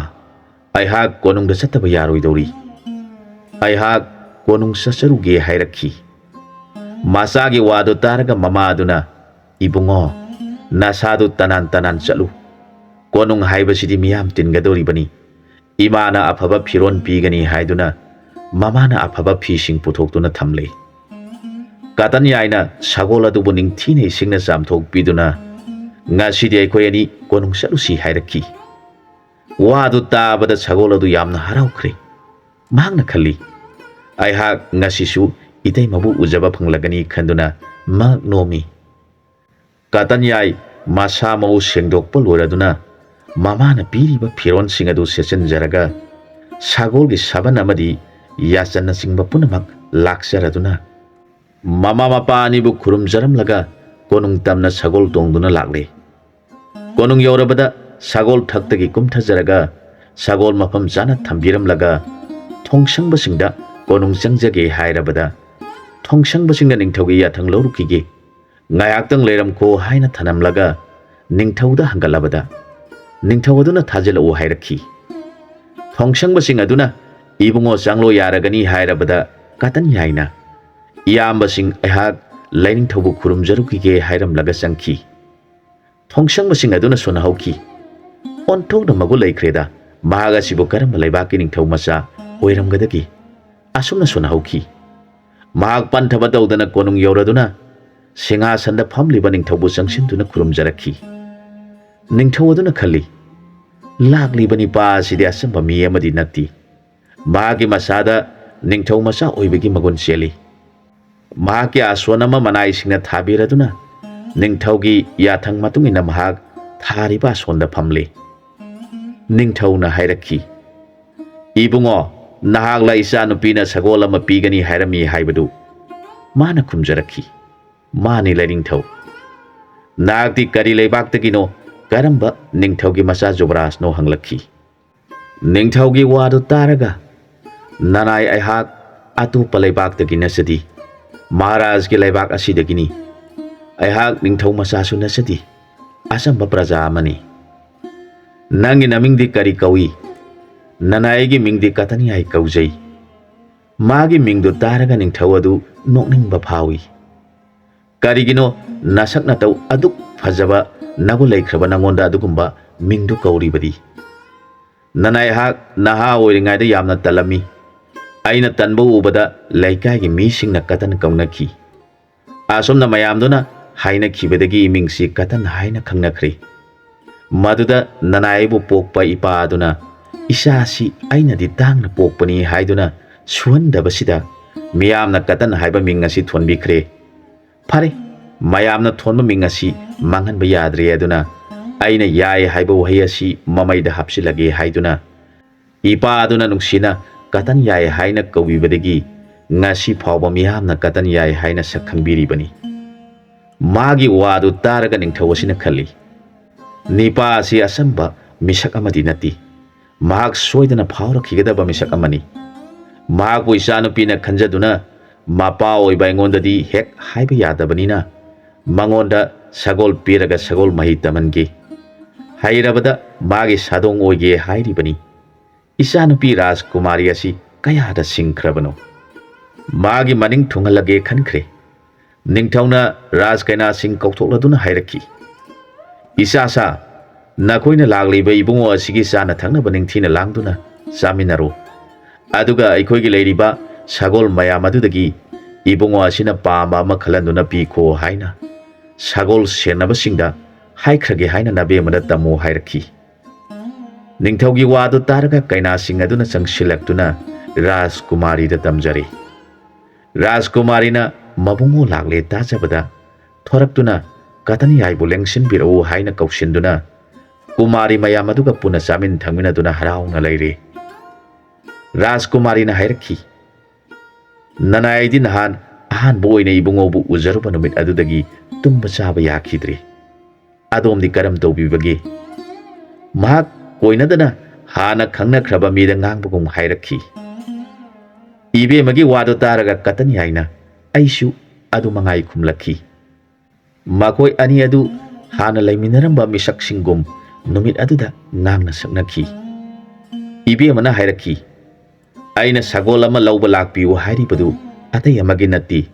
ꯑꯩꯍꯥꯛ ꯀꯣꯅꯨꯡꯗ ꯆꯠꯇꯕ ꯌꯥꯔꯣꯏꯗꯧꯔꯤ꯫ ꯑꯩꯍꯥꯛ ꯀꯣꯅꯨꯡ ꯆꯠꯆꯔꯨꯒꯦ" ꯍꯥꯏꯔꯛꯈꯤ꯫ ꯃꯆꯥꯒꯤ ꯋꯥꯗꯨ ꯇꯥꯔꯒ ꯃꯃꯥ ꯑꯗꯨꯅ, "ꯏꯕꯨꯡꯉꯣ, ꯅꯁꯥꯗꯨ ꯇꯅꯥꯟ ꯇꯅꯥꯟ ꯆꯠꯂꯨ꯫ ꯀꯣꯅꯨꯡ ꯍꯥꯏꯕꯁꯤꯗꯤ ꯃꯤꯌꯥꯝ ꯇꯤꯟꯒꯗꯧꯔꯤꯕꯅꯤ꯫ ꯏꯃꯥꯅ ꯑꯐꯕ ꯐꯤꯔꯣꯜ ꯄꯤꯒꯅꯤ" ꯍꯥꯏꯗꯨꯅ ꯃꯃꯥꯅ ꯑꯐꯕ ꯐꯤꯁꯤꯡ ꯄꯨꯊꯣꯛꯇꯨꯅ ꯊꯝꯂꯦ꯫ ꯀꯥꯇꯟ ꯌꯥꯏꯅ ꯁꯒꯣꯜ ꯑꯗꯨꯕꯨ ꯅꯤꯡꯊꯤꯅ ꯏꯁꯤꯡꯅ ꯆꯥꯝꯊꯣꯛꯄꯤꯗꯨꯅ, "ꯉꯁꯤꯗꯤ ꯑꯩꯈꯣꯏ ꯑꯅꯤ ꯀꯣꯅꯨꯡ ꯆꯠꯂꯨꯁꯤ" ꯍꯥꯏꯔꯛꯈꯤ꯫ ꯋꯥꯗꯨ ꯇꯥꯕꯗ ꯁꯒꯣꯜ ꯑꯗꯨ ꯌꯥꯝꯅ ꯍꯔꯥꯎꯈ꯭ꯔꯦ꯫ ꯃꯍꯥꯛꯅ ꯈꯜꯂꯤ, "ꯑꯩꯍꯥꯛ ꯉꯁꯤꯁꯨ ꯏꯇꯩꯃꯕꯨ ꯎꯖꯕ ꯐꯪꯂꯒꯅꯤ" ꯈꯟꯗꯨꯅ ꯃꯍꯥꯛ ꯅꯣꯝꯃꯤ꯫ ꯀꯥꯇꯟ ꯌꯥꯏ ꯃꯁꯥ ꯃꯎ ꯁꯦꯡꯗꯣꯛꯄ ꯂꯣꯏꯔꯗꯨꯅ, ꯃꯃꯥꯅ ꯄꯤꯔꯤꯕ ꯐꯤꯔꯣꯜꯁꯤꯡ ꯑꯗꯨ ꯁꯦꯠꯆꯤꯟꯖꯔꯒ, ꯁꯒꯣꯜꯒꯤ ꯁꯥꯕꯟ ꯑꯃꯗꯤ ꯌꯥꯆꯟꯅꯆꯤꯡꯕ ꯄꯨꯝꯅꯃꯛ ꯂꯥꯛꯆꯔꯗꯨꯅ, ꯃꯃꯥ ꯃꯄꯥ ꯑꯅꯤꯕꯨ ꯈꯨꯔꯨꯝꯖꯔꯝꯂꯒ ꯀꯣꯅꯨꯡ ꯇꯝꯅ ꯁꯒꯣꯜ ꯇꯣꯡꯗꯨꯅ ꯂꯥꯛꯂꯦ꯫ ꯀꯣꯅꯨꯡ ꯌꯧꯔꯕꯗ ꯁꯒꯣꯜ ꯊꯛꯇꯒꯤ ꯀꯨꯝꯊꯖꯔꯒ ꯁꯒꯣꯜ ꯃꯐꯝ ꯆꯥꯅ ꯊꯝꯕꯤꯔꯝꯂꯒ, ꯊꯣꯡꯁꯪꯕꯁꯤꯡꯗ ꯀꯣꯅꯨꯡ ꯆꯪꯖꯒꯦ ꯍꯥꯏꯔꯕꯗ, ꯊꯣꯡꯁꯪꯕꯁꯤꯡꯅ ꯅꯤꯡꯊꯧꯒꯤ ꯌꯥꯊꯪ ꯂꯧꯔꯨꯈꯤꯒꯦ, ꯉꯥꯏꯍꯥꯛꯇꯪ ꯂꯩꯔꯝꯈꯣ ꯍꯥꯏꯅ ꯊꯅꯝꯂꯒ ꯅꯤꯡꯊꯧꯗ ꯍꯪꯒꯠꯂꯕꯗ, ꯅꯤꯡꯊꯧ ꯑꯗꯨꯅ ꯊꯥꯖꯤꯜꯂꯛꯎ ꯍꯥꯏꯔꯛꯈꯤ꯫ ꯊꯣꯡꯁꯪꯕꯁꯤꯡ ꯑꯗꯨꯅ "ꯏꯕꯨꯡꯉꯣ ꯆꯪꯂꯣ ꯌꯥꯔꯒꯅꯤ" ꯍꯥꯏꯔꯕꯗ, ꯀꯥꯇꯟ ꯌꯥꯏꯅ, "ꯏꯌꯥꯝꯕꯁꯤꯡ, ꯑꯩꯍꯥꯛ ꯂꯥꯏꯅꯤꯡꯊꯧꯕꯨ ꯈꯨꯔꯨꯝꯖꯔꯨꯈꯤꯒꯦ" ꯍꯥꯏꯔꯝꯂꯒ ꯆꯪꯈꯤ꯫ ꯊꯣꯡꯁꯪꯕꯁꯤꯡ ꯑꯗꯨꯅ ꯁꯣꯟꯅꯍꯧꯈꯤ꯫ "ꯑꯣꯟꯊꯣꯛꯅ ꯃꯒꯨꯟ ꯂꯩꯈ꯭ꯔꯦꯗ, ꯃꯍꯥꯛ ꯑꯁꯤꯕꯨ ꯀꯔꯝꯕ ꯂꯩꯕꯥꯛꯀꯤ ꯅꯤꯡꯊꯧ ꯃꯆꯥ ꯑꯣꯏꯔꯝꯒꯗꯒꯦ?" ꯑꯁꯨꯝꯅ ꯁꯣꯟꯅꯍꯧꯈꯤ꯫ ꯃꯍꯥꯛ ꯄꯟꯊꯕ ꯇꯧꯗꯅ ꯀꯣꯅꯨꯡ ꯌꯧꯔꯗꯨꯅ ꯁꯤꯡꯍꯥꯁꯟꯗ ꯐꯝꯂꯤꯕ ꯅꯤꯡꯊꯧꯕꯨ ꯆꯪꯁꯤꯟꯗꯨꯅ ꯈꯨꯔꯨꯝꯖꯔꯛꯈꯤ꯫ ꯅꯤꯡꯊꯧ ꯑꯗꯨꯅ ꯈꯜꯂꯤ, "ꯂꯥꯛꯂꯤꯕ ꯅꯤꯄꯥ ꯑꯁꯤꯗꯤ ꯑꯆꯝꯕ ꯃꯤ ꯑꯃꯗꯤ ꯅꯠꯇꯦ꯫ ꯃꯍꯥꯛꯀꯤ ꯃꯁꯥꯗ ꯅꯤꯡꯊꯧ ꯃꯆꯥ ꯑꯣꯏꯕꯒꯤ ꯃꯒꯨꯟ ꯆꯦꯜꯂꯤ꯫ ꯃꯍꯥꯛꯀꯤ ꯑꯁꯣꯟ ꯑꯃ ꯃꯅꯥꯏꯁꯤꯡꯅ ꯊꯥꯕꯤꯔꯗꯨꯅ ꯅꯤꯡꯊꯧꯒꯤ ꯌꯥꯊꯪ ꯃꯇꯨꯡ ꯏꯟꯅ ꯃꯍꯥꯛ ꯊꯥꯔꯤꯕ ꯑꯁꯣꯟꯗ ꯐꯝꯂꯤ꯫" ꯅꯤꯡꯊꯧꯅ ꯍꯥꯏꯔꯛꯈꯤ, "ꯏꯕꯨꯡꯉꯣ, ꯅꯍꯥꯛꯂ ꯏꯆꯥꯅꯨꯄꯤꯅ ꯁꯒꯣꯜ ꯑꯃ ꯄꯤꯒꯅꯤ ꯍꯥꯏꯔꯝꯃꯤ ꯍꯥꯏꯕꯗꯨ?" ꯃꯥꯅ ꯈꯨꯝꯖꯔꯛꯈꯤ, "ꯃꯥꯅꯤ ꯂꯥꯏꯅꯤꯡꯊꯧ꯫ ꯅꯍꯥꯛꯇꯤ ꯀꯔꯤ ꯂꯩꯕꯥꯛꯇꯒꯤꯅꯣ, ꯀꯔꯝꯕ ꯅꯤꯡꯊꯧꯒꯤ ꯃꯆꯥ ꯖꯨꯕꯔꯥꯖꯅꯣ?" ꯍꯪꯂꯛꯈꯤ꯫ ꯅꯤꯡꯊꯧꯒꯤ ꯋꯥꯗꯨ ꯇꯥꯔꯒ, "ꯅꯅꯥꯏ ꯑꯩꯍꯥꯛ ꯑꯇꯣꯞꯄ ꯂꯩꯕꯥꯛꯇꯒꯤ ꯅꯠꯆꯗꯦ, ꯃꯍꯥꯔꯥꯖꯒꯤ ꯂꯩꯕꯥꯛ ꯑꯁꯤꯗꯒꯤꯅꯤ꯫ ꯑꯩꯍꯥꯛ ꯅꯤꯡꯊꯧ ꯃꯆꯥꯁꯨ ꯅꯠꯆꯗꯦ, ꯑꯆꯝꯕ ꯄ꯭ꯔꯖꯥ ꯑꯃꯅꯤ꯫ ꯅꯪꯒꯤ ꯅꯃꯤꯡꯗꯤ ꯀꯔꯤ ꯀꯧꯏ?" "ꯅꯅꯥꯏꯒꯤ ꯃꯤꯡꯗꯤ ꯀꯥꯇꯟꯌꯥꯏ ꯀꯧꯖꯩ꯫" ꯃꯥꯒꯤ ꯃꯤꯡꯗꯨ ꯇꯥꯔꯒ ꯅꯤꯡꯊꯧ ꯑꯗꯨ ꯅꯣꯛꯅꯤꯡꯕ ꯐꯥꯎꯏ꯫ "ꯀꯔꯤꯒꯤꯅꯣ ꯅꯁꯛ ꯅꯇꯧ ꯑꯗꯨꯛ ꯐꯖꯕ, ꯅꯒꯨꯟ ꯂꯩꯈ꯭ꯔꯕ ꯅꯉꯣꯟꯗ ꯑꯗꯨꯒꯨꯝꯕ ꯃꯤꯡꯗꯨ ꯀꯧꯔꯤꯕꯗꯤ?" "ꯅꯅꯥꯏꯍꯥꯛ ꯅꯍꯥ ꯑꯣꯏꯔꯤꯉꯩꯗ ꯌꯥꯝꯅ ꯇꯜꯂꯝꯃꯤ꯫ ꯑꯩꯅ ꯇꯟꯕ ꯎꯕꯗ ꯂꯩꯀꯥꯏꯒꯤ ꯃꯤꯁꯤꯡꯅ ꯀꯇꯟ ꯀꯧꯅꯈꯤ꯫ ꯑꯁꯨꯝꯅ ꯃꯌꯥꯝꯗꯨꯅ ꯍꯥꯏꯅꯈꯤꯕꯗꯒꯤ ꯏꯃꯤꯡꯁꯤ ꯀꯇꯟ ꯍꯥꯏꯅ ꯈꯪꯅꯈ꯭ꯔꯦ꯫ ꯃꯗꯨꯗ ꯅꯅꯥꯏꯕꯨ ꯄꯣꯛꯄ ꯏꯄꯥ ꯑꯗꯨꯅ, "ꯏꯆꯥꯁꯤ ꯑꯩꯅꯗꯤ ꯇꯥꯡꯅ ꯄꯣꯛꯄꯅꯤ" ꯍꯥꯏꯗꯨꯅ ꯁꯨꯍꯟꯗꯕꯁꯤꯗ ꯃꯤꯌꯥꯝꯅ ꯀꯇꯟ ꯍꯥꯏꯕ ꯃꯤꯡ ꯑꯁꯤ ꯊꯣꯟꯕꯤꯈ꯭ꯔꯦ꯫ ꯐꯔꯦ, ꯃꯌꯥꯝꯅ ꯊꯣꯟꯕ ꯃꯤꯡ ꯑꯁꯤ ꯃꯥꯡꯍꯟꯕ ꯌꯥꯗ꯭ꯔꯦ, ꯑꯗꯨꯅ ꯑꯩꯅ ꯌꯥꯏ ꯍꯥꯏꯕ ꯋꯥꯍꯩ ꯑꯁꯤ ꯃꯃꯩꯗ ꯍꯥꯞꯆꯤꯜꯂꯒꯦ ꯍꯥꯏꯗꯨꯅ ꯏꯄꯥ ꯑꯗꯨꯅ ꯅꯨꯡꯁꯤꯅ ꯀꯇꯟ ꯌꯥꯏ ꯍꯥꯏꯅ ꯀꯧꯕꯤꯕꯗꯒꯤ ꯉꯁꯤ ꯐꯥꯎꯕ ꯃꯤꯌꯥꯝꯅ ꯀꯇꯟ ꯌꯥꯏ ꯍꯥꯏꯅ ꯁꯛ ꯈꯪꯕꯤꯔꯤꯕꯅꯤ꯫ ꯃꯥꯒꯤ ꯋꯥꯗꯨ ꯇꯥꯔꯒ ꯅꯤꯡꯊꯧ ꯑꯁꯤꯅ ꯈꯜꯂꯤ, "ꯅꯤꯄꯥ ꯑꯁꯤ ꯑꯆꯝꯕ ꯃꯤꯁꯛ ꯑꯃꯗꯤ ꯅꯠꯇꯦ꯫ ꯃꯍꯥꯛ ꯁꯣꯏꯗꯅ ꯐꯥꯎꯔꯛꯈꯤꯒꯗꯕ ꯃꯤꯁꯛ ꯑꯃꯅꯤ꯫ ꯃꯍꯥꯛꯄꯨ ꯏꯆꯥꯅꯨꯄꯤꯅ ꯈꯟꯖꯗꯨꯅ ꯃꯄꯥ ꯑꯣꯏꯕ ꯑꯩꯉꯣꯟꯗꯗꯤ ꯍꯦꯛ ꯍꯥꯏꯕ ꯌꯥꯗꯕꯅꯤꯅ ꯃꯉꯣꯟꯗ ꯁꯒꯣꯜ ꯄꯤꯔꯒ ꯁꯒꯣꯜ ꯃꯍꯩ ꯇꯝꯍꯟꯒꯦ꯫ ꯍꯩꯔꯕꯗ ꯃꯥꯒꯤ ꯁꯥꯗꯣꯡ ꯑꯣꯏꯒꯦ ꯍꯥꯏꯔꯤꯕꯅꯤ꯫ ꯏꯆꯥꯅꯨꯄꯤ ꯔꯥꯖꯀꯨꯃꯥꯔꯤ ꯑꯁꯤ ꯀꯌꯥꯗ ꯁꯤꯡꯈ꯭ꯔꯕꯅꯣ? ꯃꯥꯒꯤ ꯃꯅꯤꯡ ꯊꯨꯡꯍꯜꯂꯒꯦ ꯈꯟꯈ꯭ꯔꯦ꯫" ꯅꯤꯡꯊꯧꯅ ꯔꯥꯖ ꯀꯩꯅꯥꯁꯤꯡ ꯀꯧꯊꯣꯛꯂꯗꯨꯅ ꯍꯥꯏꯔꯛꯈꯤ, "ꯏꯆꯥꯁꯥ, ꯅꯈꯣꯏꯅ ꯂꯥꯛꯂꯤꯕ ꯏꯕꯨꯡꯉꯣ ꯑꯁꯤꯒꯤ ꯆꯥꯅ ꯊꯛꯅꯕ ꯅꯤꯡꯊꯤꯅ ꯂꯥꯡꯗꯨꯅ ꯆꯥꯃꯤꯟꯅꯔꯨ꯫ ꯑꯗꯨꯒ ꯑꯩꯈꯣꯏꯒꯤ ꯂꯩꯔꯤꯕ ꯁꯒꯣꯜ ꯃꯌꯥꯝ ꯑꯗꯨꯗꯒꯤ ꯏꯕꯨꯡꯉꯣ ꯑꯁꯤꯅ ꯄꯥꯝꯕ ꯑꯃ ꯈꯜꯍꯟꯗꯨꯅ ꯄꯤꯈꯣ ꯍꯥꯏꯅ ꯁꯒꯣꯜ ꯁꯦꯟꯅꯕꯁꯤꯡꯗ ꯍꯥꯏꯈ꯭ꯔꯒꯦ ꯍꯥꯏꯅ ꯅꯕꯦꯝꯃꯗ ꯇꯝꯃꯨ" ꯍꯥꯏꯔꯛꯈꯤ꯫ ꯅꯤꯡꯊꯧꯒꯤ ꯋꯥꯗꯨ ꯇꯥꯔꯒ ꯀꯩꯅꯥꯁꯤꯡ ꯑꯗꯨꯅ ꯆꯪꯁꯤꯜꯂꯛꯇꯨꯅ ꯔꯥꯖꯀꯨꯃꯥꯔꯤꯗ ꯇꯝꯖꯔꯦ꯫ ꯔꯥꯖꯀꯨꯃꯥꯔꯤꯅ ꯃꯕꯨꯡꯉꯣ ꯂꯥꯛꯂꯦ ꯇꯥꯖꯕꯗ ꯊꯣꯔꯛꯇꯨꯅ ꯀꯇꯟ ꯌꯥꯏꯕꯨ ꯂꯦꯡꯁꯤꯟꯕꯤꯔꯛꯎ ꯍꯥꯏꯅ ꯀꯧꯁꯤꯟꯗꯨꯅ ꯀꯨꯃꯥꯔꯤ ꯃꯌꯥꯝ ꯑꯗꯨꯒ ꯄꯨꯟꯅ ꯆꯥꯃꯤꯟ ꯊꯛꯃꯤꯟꯅꯗꯨꯅ ꯍꯔꯥꯎꯅ ꯂꯩꯔꯦ꯫ ꯔꯥꯖꯀꯨꯃꯥꯔꯤꯅ ꯍꯥꯏꯔꯛꯈꯤ, "ꯅꯅꯥꯏꯗꯤ ꯅꯍꯥꯟ ꯑꯍꯥꯟꯕ ꯑꯣꯏꯅ ꯏꯕꯨꯡꯉꯣꯕꯨ ꯎꯖꯔꯨꯕ ꯅꯨꯃꯤꯠ ꯑꯗꯨꯗꯒꯤ ꯇꯨꯝꯕ ꯆꯥꯕ ꯌꯥꯈꯤꯗ꯭ꯔꯦ꯫ ꯑꯗꯣꯝꯗꯤ ꯀꯔꯝ ꯇꯧꯕꯤꯕꯒꯦ?" ꯃꯍꯥꯛ ꯀꯣꯏꯅꯗꯅ ꯍꯥꯟꯅ ꯈꯪꯅꯈ꯭ꯔꯕ ꯃꯤꯗ ꯉꯥꯡꯕꯒꯨꯝ ꯍꯥꯏꯔꯛꯈꯤ꯫ ꯏꯕꯦꯝꯃꯒꯤ ꯋꯥꯗꯨ ꯇꯥꯔꯒ ꯀꯇꯟ ꯌꯥꯏꯅ ꯑꯩꯁꯨ ꯑꯗꯨ ꯃꯉꯥꯏ ꯈꯨꯝꯂꯛꯈꯤ꯫ ꯃꯈꯣꯏ ꯑꯅꯤ ꯑꯗꯨ ꯍꯥꯟꯅ ꯂꯩꯃꯤꯟꯅꯔꯝꯕ ꯃꯤꯁꯛꯁꯤꯡꯒꯨꯝ ꯅꯨꯃꯤꯠ ꯑꯗꯨꯗ ꯉꯥꯡꯅ ꯁꯛꯅꯈꯤ꯫ ꯏꯕꯦꯝꯃꯅ ꯍꯥꯏꯔꯛꯈꯤ, "ꯑꯩꯅ ꯁꯒꯣꯜ ꯑꯃ ꯂꯧꯕ ꯂꯥꯛꯄꯤꯌꯨ ꯍꯥꯏꯔꯤꯕꯗꯨ ꯑꯇꯩ ꯑꯃꯒꯤ ꯅꯠꯇꯦ꯫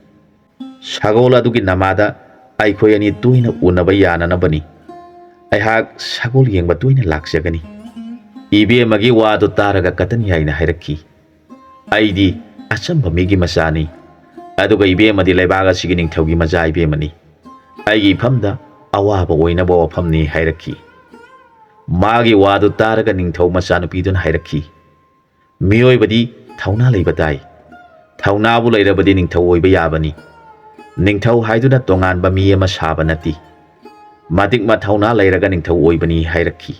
ꯁꯒꯣꯜ ꯑꯗꯨꯒꯤ ꯅꯃꯥꯗ ꯑꯩꯈꯣꯏ ꯑꯅꯤ ꯇꯣꯏꯅ ꯎꯅꯕ ꯌꯥꯅꯅꯕꯅꯤ꯫ ꯑꯩꯍꯥꯛ ꯁꯒꯣꯜ ꯌꯦꯡꯕ ꯇꯣꯏꯅ ꯂꯥꯛꯆꯒꯅꯤ꯫" ꯏꯕꯦꯝꯃꯒꯤ ꯋꯥꯗꯨ ꯇꯥꯔꯒ ꯀꯇꯟ ꯌꯥꯏꯅ ꯍꯥꯏꯔꯛꯈꯤ, "ꯑꯩꯗꯤ ꯑꯆꯝꯕ ꯃꯤꯒꯤ ꯃꯆꯥꯅꯤ꯫ ꯑꯗꯨꯒ ꯏꯕꯦꯝꯃꯗꯤ ꯂꯩꯕꯥꯛ ꯑꯁꯤꯒꯤ ꯅꯤꯡꯊꯧꯒꯤ ꯃꯆꯥ ꯏꯕꯦꯝꯃꯅꯤ꯫ ꯑꯩꯒꯤ ꯏꯐꯝꯗ ꯑꯋꯥꯕ ꯑꯣꯏꯅꯕ ꯋꯥꯐꯝꯅꯤ" ꯍꯥꯏꯔꯛꯈꯤ꯫ ꯃꯥꯒꯤ ꯋꯥꯗꯨ ꯇꯥꯔꯒ ꯅꯤꯡꯊꯧ ꯃꯆꯥꯅꯨꯄꯤꯗꯨꯅ ꯍꯥꯏꯔꯛꯈꯤ, "ꯃꯤꯑꯣꯏꯕꯗꯤ ꯊꯧꯅꯥ ꯂꯩꯕ ꯇꯥꯏ꯫ ꯊꯧꯅꯥꯕꯨ ꯂꯩꯔꯕꯗꯤ ꯅꯤꯡꯊꯧ ꯑꯣꯏꯕ ꯌꯥꯕꯅꯤ꯫ ꯅꯤꯡꯊꯧ ꯍꯥꯏꯗꯨꯅ ꯇꯣꯉꯥꯟꯕ ꯃꯤ ꯑꯃ ꯁꯥꯕ ꯅꯠꯇꯦ꯫ ꯃꯇꯤꯛ ꯃꯊꯧꯅꯥ ꯂꯩꯔꯒ ꯅꯤꯡꯊꯧ ꯑꯣꯏꯕꯅꯤ" ꯍꯥꯏꯔꯛꯈꯤ꯫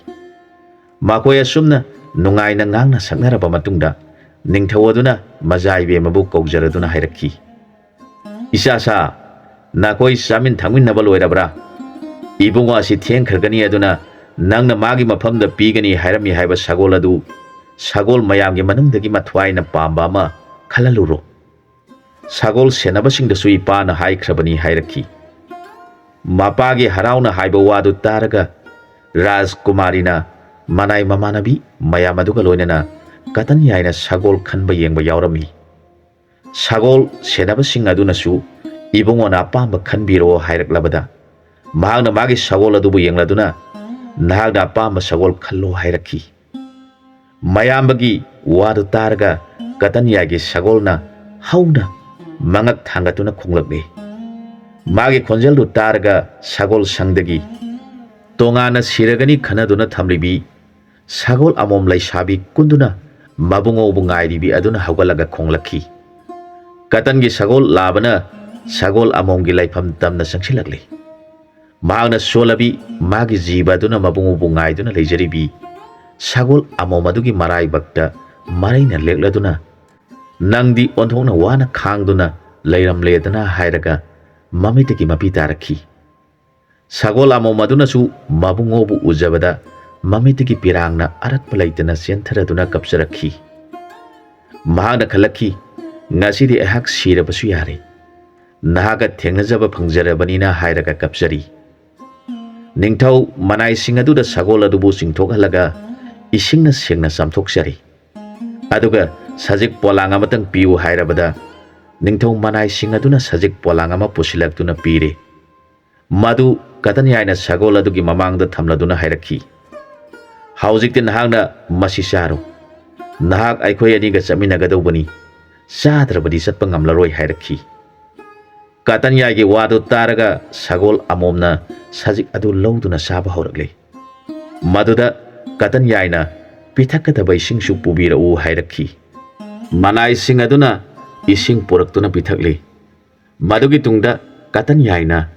ꯃꯈꯣꯏ ꯑꯁꯨꯝꯅ ꯅꯨꯡꯉꯥꯏꯅ ꯉꯥꯡꯅ ꯁꯛꯅꯔꯕ ꯃꯇꯨꯡꯗ, ꯅꯤꯡꯊꯧ ꯑꯗꯨꯅ ꯃꯖꯥ ꯏꯕꯦꯝꯃꯕꯨ ꯀꯧꯖꯔꯗꯨꯅ ꯍꯥꯏꯔꯛꯈꯤ, "ꯏꯆꯥꯁꯥ, ꯅꯈꯣꯏ ꯆꯥꯃꯤꯟ ꯊꯛꯃꯤꯟꯅꯕ ꯂꯣꯏꯔꯕ꯭ꯔꯥ? ꯏꯕꯨꯡꯉꯣ ꯑꯁꯤ ꯊꯦꯡꯈ꯭ꯔꯒꯅꯤ, ꯑꯗꯨꯅ ꯅꯪꯅ ꯃꯥꯒꯤ ꯃꯐꯝꯗ ꯄꯤꯒꯅꯤ ꯍꯥꯏꯔꯝꯃꯤ ꯍꯥꯏꯕ ꯁꯒꯣꯜ ꯑꯗꯨ ꯁꯒꯣꯜ ꯃꯌꯥꯝꯒꯤ ꯃꯅꯨꯡꯗꯒꯤ ꯃꯊ꯭ꯋꯥꯏꯅ ꯄꯥꯝꯕ ꯑꯃ ꯈꯜꯍꯜꯂꯨꯔꯣ꯫ ꯁꯒꯣꯜ ꯁꯦꯟꯅꯕꯁꯤꯡꯗꯁꯨ ꯏꯄꯥꯅ ꯍꯥꯏꯈ꯭ꯔꯕꯅꯤ" ꯍꯥꯏꯔꯛꯈꯤ꯫ ꯃꯄꯥꯒꯤ ꯍꯔꯥꯎꯅ ꯍꯥꯏꯕ ꯋꯥꯗꯨ ꯇꯥꯔꯒ, ꯔꯥꯖꯀꯨꯃꯥꯔꯤꯅ ꯃꯅꯥꯏ ꯃꯃꯥꯟꯅꯕꯤ ꯃꯌꯥꯝ ꯑꯗꯨꯒ ꯂꯣꯏꯅꯅ ꯀꯇꯟ ꯌꯥꯏꯅ ꯁꯒꯣꯜ ꯈꯟꯕ ꯌꯦꯡꯕ ꯌꯥꯎꯔꯝꯃꯤ꯫ ꯁꯒꯣꯜ ꯁꯦꯟꯅꯕꯁꯤꯡ ꯑꯗꯨꯅꯁꯨ ꯏꯕꯨꯡꯉꯣꯅ ꯑꯄꯥꯝꯕ ꯈꯟꯕꯤꯔꯣ ꯍꯥꯏꯔꯛꯂꯕꯗ, ꯃꯍꯥꯛꯅ ꯃꯥꯒꯤ ꯁꯒꯣꯜ ꯑꯗꯨꯕꯨ ꯌꯦꯡꯂꯗꯨꯅ, "ꯅꯍꯥꯛꯅ ꯑꯄꯥꯝꯕ ꯁꯒꯣꯜ ꯈꯜꯂꯣ" ꯍꯥꯏꯔꯛꯈꯤ꯫ ꯃꯌꯥꯝꯕꯒꯤ ꯋꯥꯗꯨ ꯇꯥꯔꯒ ꯀꯇꯟꯌꯥꯒꯤ ꯁꯒꯣꯜꯅ ꯍꯧꯅ ꯃꯉꯛ ꯊꯥꯡꯒꯠꯇꯨꯅ ꯈꯣꯡꯂꯛꯂꯦ꯫ ꯃꯥꯒꯤ ꯈꯣꯟꯖꯦꯜꯗꯨ ꯇꯥꯔꯒ ꯁꯒꯣꯜ ꯁꯪꯗꯒꯤ ꯇꯣꯉꯥꯟꯅ ꯁꯤꯔꯒꯅꯤ ꯈꯟꯅꯗꯨꯅ ꯊꯝꯂꯤꯕꯤ ꯁꯒꯣꯜ ꯑꯃꯣꯝ ꯂꯩꯁꯥꯕꯤ ꯀꯨꯟꯗꯨꯅ ꯃꯕꯨꯡꯉꯧꯕꯨ ꯉꯥꯏꯔꯤꯕꯤ ꯑꯗꯨꯅ ꯍꯧꯒꯠꯂꯒ ꯈꯣꯡꯂꯛꯈꯤ꯫ ꯀꯇꯟꯒꯤ ꯁꯒꯣꯜ ꯂꯥꯕꯅ ꯁꯒꯣꯜ ꯑꯃꯣꯝꯒꯤ ꯂꯩꯐꯝ ꯇꯝꯅ ꯆꯪꯁꯤꯜꯂꯛꯂꯤ꯫ ꯃꯍꯥꯛꯅ ꯁꯣꯜꯂꯕꯤ ꯃꯥꯒꯤ ꯖꯤꯕ ꯑꯗꯨꯅ ꯃꯕꯨꯡꯉꯧꯕꯨ ꯉꯥꯏꯗꯨꯅ ꯂꯩꯖꯔꯤꯕꯤ ꯁꯒꯣꯜ ꯑꯃꯣꯝ ꯑꯗꯨꯒꯤ ꯃꯔꯥꯏꯕꯛꯇ ꯃꯔꯩꯅ ꯂꯦꯛꯂꯗꯨꯅ, "ꯅꯪꯗꯤ ꯑꯣꯟꯊꯣꯛꯅ ꯋꯥꯅ ꯈꯥꯡꯗꯨꯅ ꯂꯩꯔꯝꯂꯦꯗꯅ" ꯍꯥꯏꯔꯒ ꯃꯃꯤꯠꯇꯒꯤ ꯃꯄꯤ ꯇꯥꯔꯛꯈꯤ꯫ ꯁꯒꯣꯜ ꯑꯃꯣꯝ ꯑꯗꯨꯅꯁꯨ ꯃꯕꯨꯡꯉꯣꯕꯨ ꯎꯖꯕꯗ ꯃꯃꯤꯠꯇꯒꯤ ꯄꯤꯔꯥꯡꯅ ꯑꯔꯠꯄ ꯂꯩꯇꯅ ꯆꯦꯟꯊꯔꯗꯨꯅ ꯀꯞꯆꯔꯛꯈꯤ꯫ ꯃꯍꯥꯛꯅ ꯈꯜꯂꯛꯈꯤ, "ꯉꯁꯤꯗꯤ ꯑꯩꯍꯥꯛ ꯁꯤꯔꯕꯁꯨ ꯌꯥꯔꯦ, ꯅꯍꯥꯛꯀ ꯊꯦꯡꯅꯖꯕ ꯐꯪꯖꯔꯕꯅꯤꯅ" ꯍꯥꯏꯔꯒ ꯀꯞꯆꯔꯤ꯫ ꯅꯤꯡꯊꯧ ꯃꯅꯥꯏꯁꯤꯡ ꯑꯗꯨꯗ ꯁꯒꯣꯜ ꯑꯗꯨꯕꯨ ꯆꯤꯡꯊꯣꯛꯍꯜꯂꯒ ꯏꯁꯤꯡꯅ ꯁꯦꯡꯅ ꯆꯥꯝꯊꯣꯛꯆꯔꯤ꯫ ꯑꯗꯨꯒ "ꯁꯖꯤꯛ ꯄꯣꯂꯥꯡ ꯑꯃꯇꯪ ꯄꯤꯌꯨ" ꯍꯥꯏꯔꯕꯗ, ꯅꯤꯡꯊꯧ ꯃꯅꯥꯏꯁꯤꯡ ꯑꯗꯨꯅ ꯁꯖꯤꯛ ꯄꯣꯂꯥꯡ ꯑꯃ ꯄꯨꯁꯤꯜꯂꯛꯇꯨꯅ ꯄꯤꯔꯦ꯫ ꯃꯗꯨ ꯀꯇꯟꯌꯥꯏꯅ ꯁꯒꯣꯜ ꯑꯗꯨꯒꯤ ꯃꯃꯥꯡꯗ ꯊꯝꯂꯗꯨꯅ ꯍꯥꯏꯔꯛꯈꯤ, "ꯍꯧꯖꯤꯛꯇꯤ ꯅꯍꯥꯛꯅ ꯃꯁꯤ ꯆꯥꯔꯣ꯫ ꯅꯍꯥꯛ ꯑꯩꯈꯣꯏ ꯑꯅꯤꯒ ꯆꯠꯃꯤꯟꯅꯒꯗꯧꯕꯅꯤ꯫ ꯆꯥꯗ꯭ꯔꯕꯗꯤ ꯆꯠꯄ ꯉꯝꯂꯔꯣꯏ ꯍꯥꯏꯔꯛꯈꯤ꯫ ꯀꯇꯟꯌꯥꯏꯒꯤ ꯋꯥꯗꯨ ꯇꯥꯔꯒ ꯁꯒꯣꯜ ꯑꯃꯣꯝꯅ ꯁꯖꯤꯛ ꯑꯗꯨ ꯂꯧꯗꯨꯅ ꯆꯥꯕ ꯍꯧꯔꯛꯂꯦ꯫ ꯃꯗꯨꯗ ꯀꯇꯟꯌꯥꯏꯅ ꯄꯤꯊꯛꯀꯗꯕ ꯏꯁꯤꯡꯁꯨ ꯄꯨꯕꯤꯔꯛꯎ ꯍꯥꯏꯔꯛꯈꯤ꯫ ꯃꯅꯥꯏꯁꯤꯡ ꯑꯗꯨꯅ ꯏꯁꯤꯡ ꯄꯨꯔꯛꯇꯨꯅ ꯄꯤꯊꯛꯂꯤ꯫ ꯃꯗꯨꯒꯤ ꯇꯨꯡꯗ ꯀꯇꯟꯌꯥꯏꯅ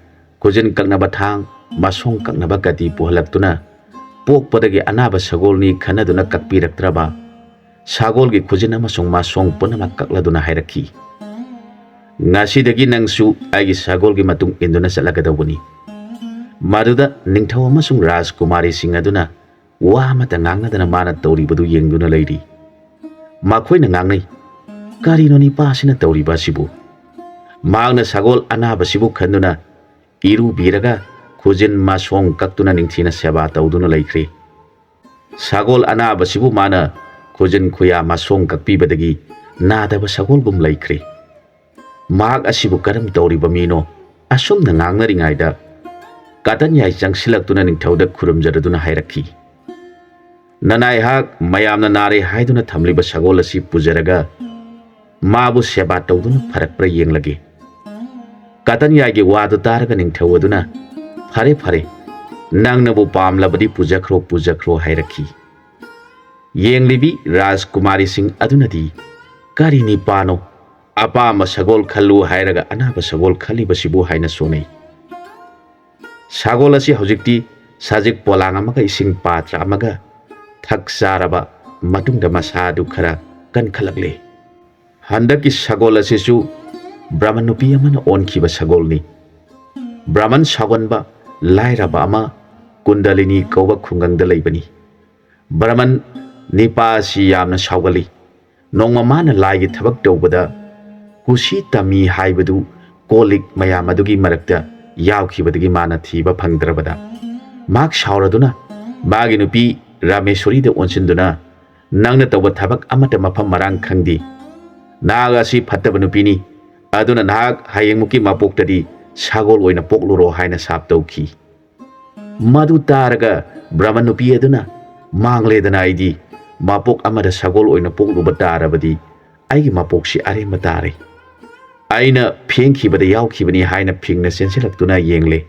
ꯈꯨꯖꯤꯟ ꯀꯛꯅꯕ ꯊꯥꯡ, ꯃꯁꯣꯡ ꯀꯛꯅꯕ ꯀꯇꯤ ꯄꯨꯍꯜꯂꯛꯇꯨꯅ ꯄꯣꯛꯄꯗꯒꯤ ꯑꯅꯥꯕ ꯁꯒꯣꯜꯅꯤ ꯈꯟꯅꯗꯨꯅ ꯀꯛꯄꯤꯔꯛꯇ꯭ꯔꯕ ꯁꯒꯣꯜꯒꯤ ꯈꯨꯖꯤꯟ ꯑꯃꯁꯨꯡ ꯃꯁꯣꯡ ꯄꯨꯝꯅꯃꯛ ꯀꯛꯂꯗꯨꯅ ꯍꯥꯏꯔꯛꯈꯤ, "ꯉꯁꯤꯗꯒꯤ ꯅꯪꯁꯨ ꯑꯩꯒꯤ ꯁꯒꯣꯜꯒꯤ ꯃꯇꯨꯡ ꯏꯟꯗꯨꯅ ꯆꯠꯂꯒꯗꯧꯕꯅꯤ"꯫ ꯃꯗꯨꯗ ꯅꯤꯡꯊꯧ ꯑꯃꯁꯨꯡ ꯔꯥꯖꯀꯨꯃꯥꯔꯤꯁꯤꯡ ꯑꯗꯨꯅ ꯋꯥ ꯑꯃꯠꯇ ꯉꯥꯡꯅꯗꯅ ꯃꯥꯅ ꯇꯧꯔꯤꯕꯗꯨ ꯌꯦꯡꯗꯨꯅ ꯂꯩꯔꯤ꯫ ꯃꯈꯣꯏꯅ ꯉꯥꯡꯅꯩ, "ꯀꯔꯤꯅꯣ ꯅꯤꯄꯥ ꯑꯁꯤꯅ ꯇꯧꯔꯤꯕ ꯑꯁꯤꯕꯨ?" ꯃꯍꯥꯛꯅ ꯁꯒꯣꯜ ꯑꯅꯥꯕꯁꯤꯕꯨ ꯈꯟꯗꯨꯅ ꯏꯔꯨꯕꯤꯔꯒ ꯈꯨꯖꯤꯟ ꯃꯁꯣꯡ ꯀꯛꯇꯨꯅ ꯅꯤꯡꯊꯤꯅ ꯁꯦꯕꯥ ꯇꯧꯗꯨꯅ ꯂꯩꯈ꯭ꯔꯦ꯫ ꯁꯒꯣꯜ ꯑꯅꯥꯕꯁꯤꯕꯨ ꯃꯥꯅ ꯈꯨꯖꯤꯟ ꯈꯨꯌꯥ ꯃꯁꯣꯡ ꯀꯛꯄꯤꯕꯗꯒꯤ ꯅꯥꯗꯕ ꯁꯒꯣꯜꯒꯨꯝ ꯂꯩꯈ꯭ꯔꯦ꯫ ꯃꯍꯥꯛ ꯑꯁꯤꯕꯨ ꯀꯔꯝ ꯇꯧꯔꯤꯕ ꯃꯤꯅꯣ? ꯑꯁꯨꯝꯅ ꯉꯥꯡꯅꯔꯤꯉꯩꯗ ꯀꯇꯟꯌꯥꯏ ꯆꯪꯁꯤꯜꯂꯛꯇꯨꯅ ꯅꯤꯡꯊꯧꯗ ꯈꯨꯔꯨꯝꯖꯔꯗꯨꯅ ꯍꯥꯏꯔꯛꯈꯤ, "ꯅꯅꯥꯏꯍꯥꯛ ꯃꯌꯥꯝꯅ ꯅꯥꯔꯦ ꯍꯥꯏꯗꯨꯅ ꯊꯝꯂꯤꯕ ꯁꯒꯣꯜ ꯑꯁꯤ ꯄꯨꯖꯔꯒ ꯃꯥꯕꯨ ꯁꯦꯕꯥ ꯇꯧꯗꯨꯅ ꯐꯔꯛꯄ꯭ꯔꯥ ꯌꯦꯡꯂꯒꯦ"꯫ ꯀꯇꯟꯌꯥꯏꯒꯤ ꯋꯥꯗꯨ ꯇꯥꯔꯒ ꯅꯤꯡꯊꯧ ꯑꯗꯨꯅ, "ꯐꯔꯦ, ꯐꯔꯦ, ꯅꯪꯅꯕꯨ ꯄꯥꯝꯂꯕꯗꯤ ꯄꯨꯖꯈ꯭ꯔꯣ, ꯄꯨꯖꯈ꯭ꯔꯣ" ꯍꯥꯏꯔꯛꯈꯤ꯫ ꯌꯦꯡꯂꯤꯕꯤ ꯔꯥꯖꯀꯨꯃꯥꯔꯤꯁꯤꯡ ꯑꯗꯨꯅꯗꯤ, "ꯀꯔꯤ ꯅꯤꯄꯥꯅꯣ? ꯑꯄꯥꯝꯕ ꯁꯒꯣꯜ ꯈꯜꯂꯨ ꯍꯥꯏꯔꯒ ꯑꯅꯥꯕ ꯁꯒꯣꯜ ꯈꯜꯂꯤꯕꯁꯤꯕꯨ?" ꯍꯥꯏꯅ ꯁꯣꯟꯅꯩ꯫ ꯁꯒꯣꯜ ꯑꯁꯤ ꯍꯧꯖꯤꯛꯇꯤ ꯁꯖꯤꯛ ꯄꯣꯂꯥꯡ ꯑꯃꯒ ꯏꯁꯤꯡ ꯄꯥꯇ꯭ꯔ ꯑꯃꯒ ꯊꯛ ꯆꯥꯔꯕ ꯃꯇꯨꯡꯗ ꯃꯁꯥ ꯑꯗꯨ ꯈꯔ ꯀꯟꯈꯠꯂꯛꯂꯦ꯫ ꯍꯟꯗꯛꯀꯤ ꯁꯒꯣꯜ ꯑꯁꯤꯁꯨ ꯕ꯭ꯔꯍꯃꯟ ꯅꯨꯄꯤ ꯑꯃꯅ ꯑꯣꯟꯈꯤꯕ ꯁꯒꯣꯜꯅꯤ꯫ ꯕ꯭ꯔꯍꯃꯟ ꯁꯥꯎꯒꯟꯕ ꯂꯥꯏꯔꯕ ꯑꯃ ꯀꯨꯟꯗꯂꯤꯅꯤ ꯀꯧꯕ ꯈꯨꯡꯒꯪꯗ ꯂꯩꯕꯅꯤ꯫ ꯕ꯭ꯔꯍꯃꯟ ꯅꯤꯄꯥ ꯑꯁꯤ ꯌꯥꯝꯅ ꯁꯥꯎꯒꯜꯂꯤ꯫ ꯅꯣꯡꯃ ꯃꯥꯅ ꯂꯥꯏꯒꯤ ꯊꯕꯛ ꯇꯧꯕꯗ ꯀꯨꯁꯤ ꯇꯝꯃꯤ ꯍꯥꯏꯕꯗꯨ ꯀꯣꯜ ꯂꯤꯛ ꯃꯌꯥꯝ ꯑꯗꯨꯒꯤ ꯃꯔꯛꯇ ꯌꯥꯎꯈꯤꯕꯗꯒꯤ ꯃꯥꯅ ꯊꯤꯕ ꯐꯪꯗ꯭ꯔꯕꯗ ꯃꯍꯥꯛ ꯁꯥꯎꯔꯗꯨꯅ ꯃꯥꯒꯤ ꯅꯨꯄꯤ ꯔꯥꯃꯦꯁꯣꯔꯤꯗ ꯑꯣꯟꯁꯤꯟꯗꯨꯅ, "ꯅꯪꯅ ꯇꯧꯕ ꯊꯕꯛ ꯑꯃꯠꯇ ꯃꯐꯝ ꯃꯔꯥꯡ ꯈꯪꯗꯦ꯫ ꯅꯍꯥꯛ ꯑꯁꯤ ꯐꯠꯇꯕ ꯅꯨꯄꯤꯅꯤ꯫ ꯑꯗꯨꯅ ꯅꯍꯥꯛ ꯍꯌꯦꯡꯃꯨꯛꯀꯤ ꯃꯄꯣꯛꯇꯗꯤ ꯁꯒꯣꯜ ꯑꯣꯏꯅ ꯄꯣꯛꯂꯨꯔꯣ" ꯍꯥꯏꯅ ꯁꯥꯞ ꯇꯧꯈꯤ꯫ ꯃꯗꯨ ꯇꯥꯔꯒ ꯕ꯭ꯔꯍꯃꯟ ꯅꯨꯄꯤ ꯑꯗꯨꯅ, "ꯃꯥꯡꯂꯦꯗꯅ, ꯑꯩꯗꯤ ꯃꯄꯣꯛ ꯑꯃꯗ ꯁꯒꯣꯜ ꯑꯣꯏꯅ ꯄꯣꯛꯂꯨꯕ ꯇꯥꯔꯕꯗꯤ ꯑꯩꯒꯤ ꯃꯄꯣꯛꯁꯤ ꯑꯔꯦꯝꯕ ꯇꯥꯔꯦ꯫ ꯑꯩꯅ ꯐꯦꯡꯈꯤꯕꯗ ꯌꯥꯎꯈꯤꯕꯅꯤ ꯍꯥꯏꯅ ꯐꯤꯡꯅ ꯆꯦꯟꯁꯤꯜꯂꯛꯇꯨꯅ ꯌꯦꯡꯂꯦ꯫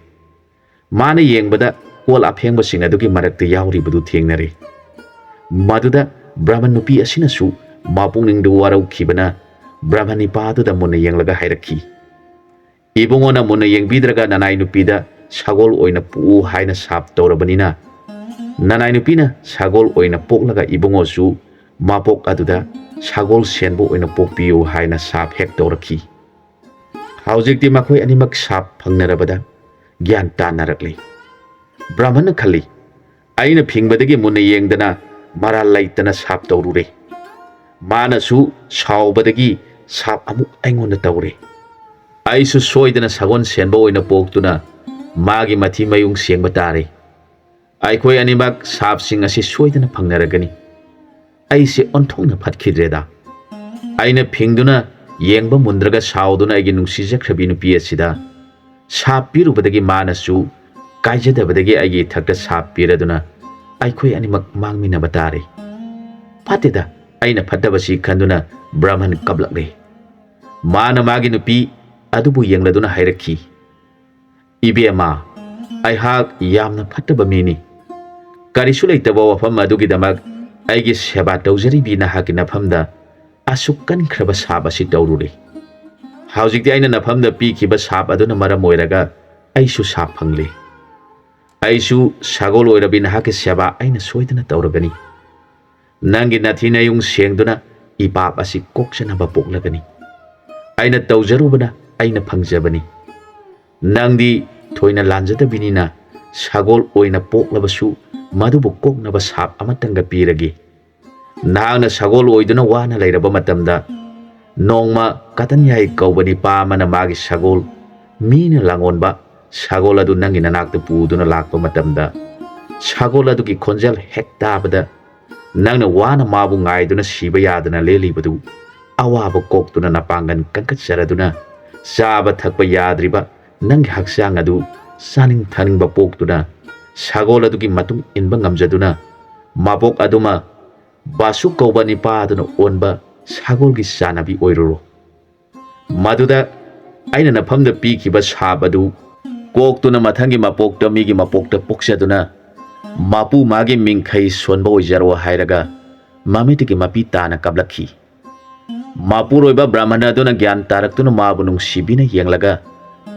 ꯃꯥꯅ ꯌꯦꯡꯕꯗ ꯀꯣꯜ ꯑꯐꯦꯡꯕꯁꯤꯡ ꯑꯗꯨꯒꯤ ꯃꯔꯛꯇ ꯌꯥꯎꯔꯤꯕꯗꯨ ꯊꯦꯡꯅꯔꯦ꯫ ꯃꯗꯨꯗ ꯕ꯭ꯔꯍꯃꯟ ꯅꯨꯄꯤ ꯑꯁꯤꯅꯁꯨ ꯃꯄꯨꯛꯅꯤꯡꯗꯨ ꯋꯥꯔꯧꯈꯤꯕꯅ ꯕ꯭ꯔꯍꯃꯟ ꯅꯤꯄꯥꯗꯨꯗ ꯃꯨꯟꯅ ꯌꯦꯡꯂꯒ ꯍꯥꯏꯔꯛꯈꯤ, "ꯏꯕꯨꯡꯉꯣꯅ ꯃꯨꯟꯅ ꯌꯦꯡꯕꯤꯗ꯭ꯔꯒ ꯅꯅꯥꯏ ꯅꯨꯄꯤꯗ ꯁꯒꯣꯜ ꯑꯣꯏꯅ ꯄꯣꯛꯎ ꯍꯥꯏꯅ ꯁꯥꯞ ꯇꯧꯔꯕꯅꯤꯅ, ꯅꯅꯥꯏ ꯅꯨꯄꯤꯅ ꯁꯒꯣꯜ ꯑꯣꯏꯅ ꯄꯣꯛꯂꯒ ꯏꯕꯨꯡꯉꯣꯁꯨ ꯃꯄꯣꯛ ꯑꯗꯨꯗ ꯁꯒꯣꯜ ꯁꯦꯟꯕ ꯑꯣꯏꯅ ꯄꯣꯛꯄꯤꯌꯨ" ꯍꯥꯏꯅ ꯁꯥꯞ ꯍꯦꯛ ꯇꯧꯔꯛꯈꯤ꯫ ꯍꯧꯖꯤꯛꯇꯤ ꯃꯈꯣꯏ ꯑꯅꯤꯃꯛ ꯁꯥꯞ ꯐꯪꯅꯔꯕꯗ ꯒ꯭ꯌꯥꯟ ꯇꯥꯅꯔꯛꯂꯦ꯫ ꯕ꯭ꯔꯥꯍꯃꯟꯅ ꯈꯜꯂꯤ, "ꯑꯩꯅ ꯐꯤꯡꯕꯗꯒꯤ ꯃꯨꯟꯅ ꯌꯦꯡꯗꯅ ꯃꯔꯥꯜ ꯂꯩꯇꯅ ꯁꯥꯞ ꯇꯧꯔꯨꯔꯦ꯫ ꯃꯥꯅꯁꯨ ꯁꯥꯎꯕꯗꯒꯤ ꯁꯥꯞ ꯑꯃꯨꯛ ꯑꯩꯉꯣꯟꯗ ꯇꯧꯔꯦ꯫ ꯑꯩꯁꯨ ꯁꯣꯏꯗꯅ ꯁꯒꯣꯜ ꯁꯦꯟꯕ ꯑꯣꯏꯅ ꯄꯣꯛꯇꯨꯅ ꯃꯥꯒꯤ ꯃꯊꯤ ꯃꯌꯨꯡ ꯁꯦꯡꯕ ꯇꯥꯔꯦ꯫ ꯑꯩꯈꯣꯏ ꯑꯅꯤꯃꯛ ꯁꯥꯞꯁꯤꯡ ꯑꯁꯤ ꯁꯣꯏꯗꯅ ꯐꯪꯅꯔꯒꯅꯤ꯫ ꯑꯩꯁꯦ ꯑꯣꯟꯊꯣꯛꯅ ꯐꯠꯈꯤꯗ꯭ꯔꯦꯗ꯫ ꯑꯩꯅ ꯐꯤꯡꯗꯨꯅ ꯌꯦꯡꯕ ꯃꯨꯟꯗ꯭ꯔꯒ ꯁꯥꯎꯗꯨꯅ ꯑꯩꯒꯤ ꯅꯨꯡꯁꯤꯖꯈ꯭ꯔꯕꯤ ꯅꯨꯄꯤ ꯑꯁꯤꯗ ꯁꯥꯞ ꯄꯤꯔꯨꯕꯗꯒꯤ ꯃꯥꯅꯁꯨ ꯀꯥꯏꯖꯗꯕꯗꯒꯤ ꯑꯩꯒꯤ ꯏꯊꯛꯇ ꯁꯥꯞ ꯄꯤꯔꯗꯨꯅ ꯑꯩꯈꯣꯏ ꯑꯅꯤꯃꯛ ꯃꯥꯡꯃꯤꯟꯅꯕ ꯇꯥꯔꯦ꯫ ꯐꯠꯇꯦꯗ, ꯑꯩꯅ ꯐꯠꯇꯕꯁꯤ ꯈꯟꯗꯨꯅ ꯕ꯭ꯔꯥꯍꯃꯟ ꯀꯞꯂꯛꯂꯦ꯫ ꯃꯥꯅ ꯃꯥꯒꯤ ꯅꯨꯄꯤ ꯑꯗꯨꯕꯨ ꯌꯦꯡꯂꯗꯨꯅ ꯍꯥꯏꯔꯛꯈꯤ, "ꯏꯕꯦꯝꯃ, ꯑꯩꯍꯥꯛ ꯌꯥꯝꯅ ꯐꯠꯇꯕ ꯃꯤꯅꯤ꯫ ꯀꯔꯤꯁꯨ ꯂꯩꯇꯕ ꯋꯥꯐꯝ ꯑꯗꯨꯒꯤꯗꯃꯛ ꯑꯩꯒꯤ ꯁꯦꯕꯥ ꯇꯧꯖꯔꯤꯕꯤ ꯅꯍꯥꯛꯀꯤ ꯅꯐꯝꯗ ꯑꯁꯨꯛ ꯀꯟꯈ꯭ꯔꯕ ꯁꯥꯞ ꯑꯁꯤ ꯇꯧꯔꯨꯔꯦ꯫ ꯍꯧꯖꯤꯛꯇꯤ ꯑꯩꯅ ꯅꯐꯝꯗ ꯄꯤꯈꯤꯕ ꯁꯥꯞ ꯑꯗꯨꯅ ꯃꯔꯝ ꯑꯣꯏꯔꯒ ꯑꯩꯁꯨ ꯁꯥꯞ ꯐꯪꯂꯦ꯫ ꯑꯩꯁꯨ ꯁꯒꯣꯜ ꯑꯣꯏꯔꯕꯤ ꯅꯍꯥꯛꯀꯤ ꯁꯦꯕꯥ ꯑꯩꯅ ꯁꯣꯏꯗꯅ ꯇꯧꯔꯒꯅꯤ꯫ ꯅꯪꯒꯤ ꯅꯥꯊꯤ ꯅꯌꯨꯡ ꯁꯦꯡꯗꯨꯅ ꯏꯄꯥꯞ ꯑꯁꯤ ꯀꯣꯛꯆꯅꯕ ꯄꯣꯛꯂꯒꯅꯤ꯫ ꯑꯩꯅ ꯇꯧꯖꯔꯨꯕꯅ ꯑꯩꯅ ꯐꯪꯖꯕꯅꯤ꯫ ꯅꯪꯗꯤ ꯊꯣꯏꯅ ꯂꯥꯟꯖꯗꯕꯤꯅꯤꯅ ꯁꯒꯣꯜ ꯑꯣꯏꯅ ꯄꯣꯛꯂꯕꯁꯨ ꯃꯗꯨꯕꯨ ꯀꯣꯛꯅꯕ ꯁꯥꯞ ꯑꯃꯇꯪꯒ ꯄꯤꯔꯒꯦ꯫ ꯅꯍꯥꯛꯅ ꯁꯒꯣꯜ ꯑꯣꯏꯗꯨꯅ ꯋꯥꯅ ꯂꯩꯔꯕ ꯃꯇꯝꯗ ꯅꯣꯡꯃ ꯀꯇꯟꯌꯥꯏ ꯀꯧꯕ ꯅꯤꯄꯥ ꯑꯃꯅ ꯃꯥꯒꯤ ꯁꯒꯣꯜ, ꯃꯤꯅ ꯂꯥꯡꯑꯣꯟꯕ ꯁꯒꯣꯜ ꯑꯗꯨ ꯅꯪꯒꯤ ꯅꯅꯥꯛꯇ ꯄꯨꯗꯨꯅ ꯂꯥꯛꯄ ꯃꯇꯝꯗ ꯁꯒꯣꯜ ꯑꯗꯨꯒꯤ ꯈꯣꯟꯖꯦꯜ ꯍꯦꯛ ꯇꯥꯕꯗ ꯅꯪꯅ ꯋꯥꯅ ꯃꯥꯕꯨ ꯉꯥꯏꯗꯨꯅ ꯁꯤꯕ ꯌꯥꯗꯅ ꯂꯦꯜꯂꯤꯕꯗꯨ ꯑꯋꯥꯕ ꯀꯣꯛꯇꯨꯅ ꯅꯄꯥꯡꯒꯜ ꯀꯟꯈꯠꯆꯔꯗꯨꯅ ꯆꯥꯕ ꯊꯛꯄ ꯌꯥꯗ꯭ꯔꯤꯕ ꯅꯪꯒꯤ ꯍꯛꯆꯥꯡ ꯑꯗꯨ ꯆꯥꯅꯤꯡ ꯊꯛꯅꯤꯡꯕ ꯄꯣꯛꯇꯨꯅ ꯁꯒꯣꯜ ꯑꯗꯨꯒꯤ ꯃꯇꯨꯡ ꯏꯟꯕ ꯉꯝꯖꯗꯨꯅ ꯃꯕꯣꯛ ꯑꯗꯨꯃ ꯕꯥꯁꯨ ꯀꯧꯕ ꯅꯤꯄꯥ ꯑꯗꯨꯅ ꯑꯣꯟꯕ ꯁꯒꯣꯜꯒꯤ ꯆꯥꯟꯅꯕꯤ ꯑꯣꯏꯔꯨꯔꯣ꯫ ꯃꯗꯨꯗ ꯑꯩꯅ ꯅꯐꯝꯗ ꯄꯤꯈꯤꯕ ꯁꯥꯞ ꯑꯗꯨ ꯀꯣꯛꯇꯨꯅ ꯃꯊꯪꯒꯤ ꯃꯄꯣꯛꯇ ꯃꯤꯒꯤ ꯃꯄꯣꯛꯇ ꯄꯣꯛꯆꯗꯨꯅ ꯃꯄꯨ ꯃꯥꯒꯤ ꯃꯤꯡꯈꯩ ꯁꯣꯟꯕ ꯑꯣꯏꯖꯔꯣ ꯍꯥꯏꯔꯒ ꯃꯃꯤꯠꯇꯒꯤ ꯃꯄꯤ ꯇꯥꯅ ꯀꯥꯞꯂꯛꯈꯤ꯫ ꯃꯄꯨꯔꯣꯏꯕ ꯕ꯭ꯔꯥꯍꯃꯟ ꯑꯗꯨꯅ ꯒ꯭ꯌꯥꯟ ꯇꯥꯔꯛꯇꯨꯅ ꯃꯥꯕꯨ ꯅꯨꯡꯁꯤꯕꯤꯅ ꯌꯦꯡꯂꯒ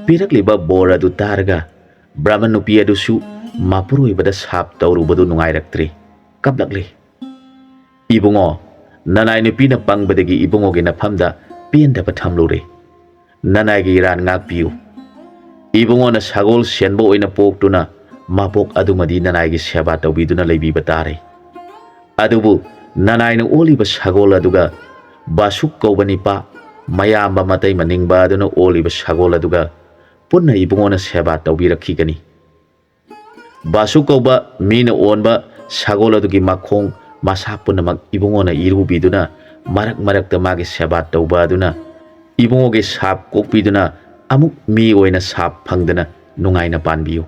ꯄꯤꯔꯛꯂꯤꯕ ꯕꯣꯔ ꯑꯗꯨ ꯇꯥꯔꯒ ꯕ꯭ꯔꯥꯍꯃꯟ ꯅꯨꯄꯤ ꯑꯗꯨꯁꯨ ꯃꯄꯨꯔꯣꯏꯕꯗ ꯁꯥꯞ ꯇꯧꯔꯨꯕꯗꯨ ꯅꯨꯡꯉꯥꯏꯔꯛꯇ꯭ꯔꯦ, ꯀꯞꯂꯛꯂꯦ꯫ "ꯏꯕꯨꯡꯉꯣ, ꯅꯅꯥꯏ ꯅꯨꯄꯤꯅ ꯄꯪꯕꯗꯒꯤ ꯏꯕꯨꯡꯉꯣꯒꯤ ꯅꯐꯝꯗ ꯄꯦꯟꯗꯕ ꯊꯝꯂꯨꯔꯦ꯫ ꯅꯅꯥꯏꯒꯤ ꯏꯔꯥꯟ ꯉꯥꯛꯄꯤꯌꯨ꯫ ꯏꯕꯨꯡꯉꯣꯅ ꯁꯒꯣꯜ ꯁꯦꯟꯕ ꯑꯣꯏꯅ ꯄꯣꯛꯇꯨꯅ ꯃꯄꯣꯛ ꯑꯗꯨꯃꯗꯤ ꯅꯅꯥꯏꯒꯤ ꯁꯦꯕꯥ ꯇꯧꯕꯤꯗꯨꯅ ꯂꯩꯕꯤꯕ ꯇꯥꯔꯦ꯫ ꯑꯗꯨꯕꯨ ꯅꯅꯥꯏꯅ ꯑꯣꯜꯂꯤꯕ ꯁꯒꯣꯜ ꯑꯗꯨꯒ ꯕꯥꯁꯨꯛ ꯀꯧꯕ ꯅꯤꯄꯥ, ꯃꯌꯥꯝꯕ ꯃꯇꯩ ꯃꯅꯤꯡꯕ ꯑꯗꯨꯅ ꯑꯣꯜꯂꯤꯕ ꯁꯒꯣꯜ ꯑꯗꯨꯒ ꯄꯨꯟꯅ ꯏꯕꯨꯡꯉꯣꯅ ꯁꯦꯕꯥ ꯇꯧꯕꯤꯔꯛꯈꯤꯒꯅꯤ꯫ ꯕꯥꯁꯨꯛ ꯀꯧꯕ ꯃꯤꯅ ꯑꯣꯟꯕ ꯁꯒꯣꯜ ꯑꯗꯨꯒꯤ ꯃꯈꯣꯡ ꯃꯁꯥ ꯄꯨꯝꯅꯃꯛ ꯏꯕꯨꯡꯉꯣꯅ ꯏꯔꯨꯕꯤꯗꯨꯅ ꯃꯔꯛ ꯃꯔꯛꯇ ꯃꯥꯒꯤ ꯁꯦꯕꯥ ꯇꯧꯕ ꯑꯗꯨꯅ ꯏꯕꯨꯡꯉꯣꯒꯤ ꯁꯥꯞ ꯀꯣꯛꯄꯤꯗꯨꯅ ꯑꯃꯨꯛ ꯃꯤ ꯑꯣꯏꯅ ꯁꯥꯞ ꯐꯪꯗꯅ ꯅꯨꯡꯉꯥꯏꯅ ꯄꯥꯟꯕꯤꯌꯨ꯫"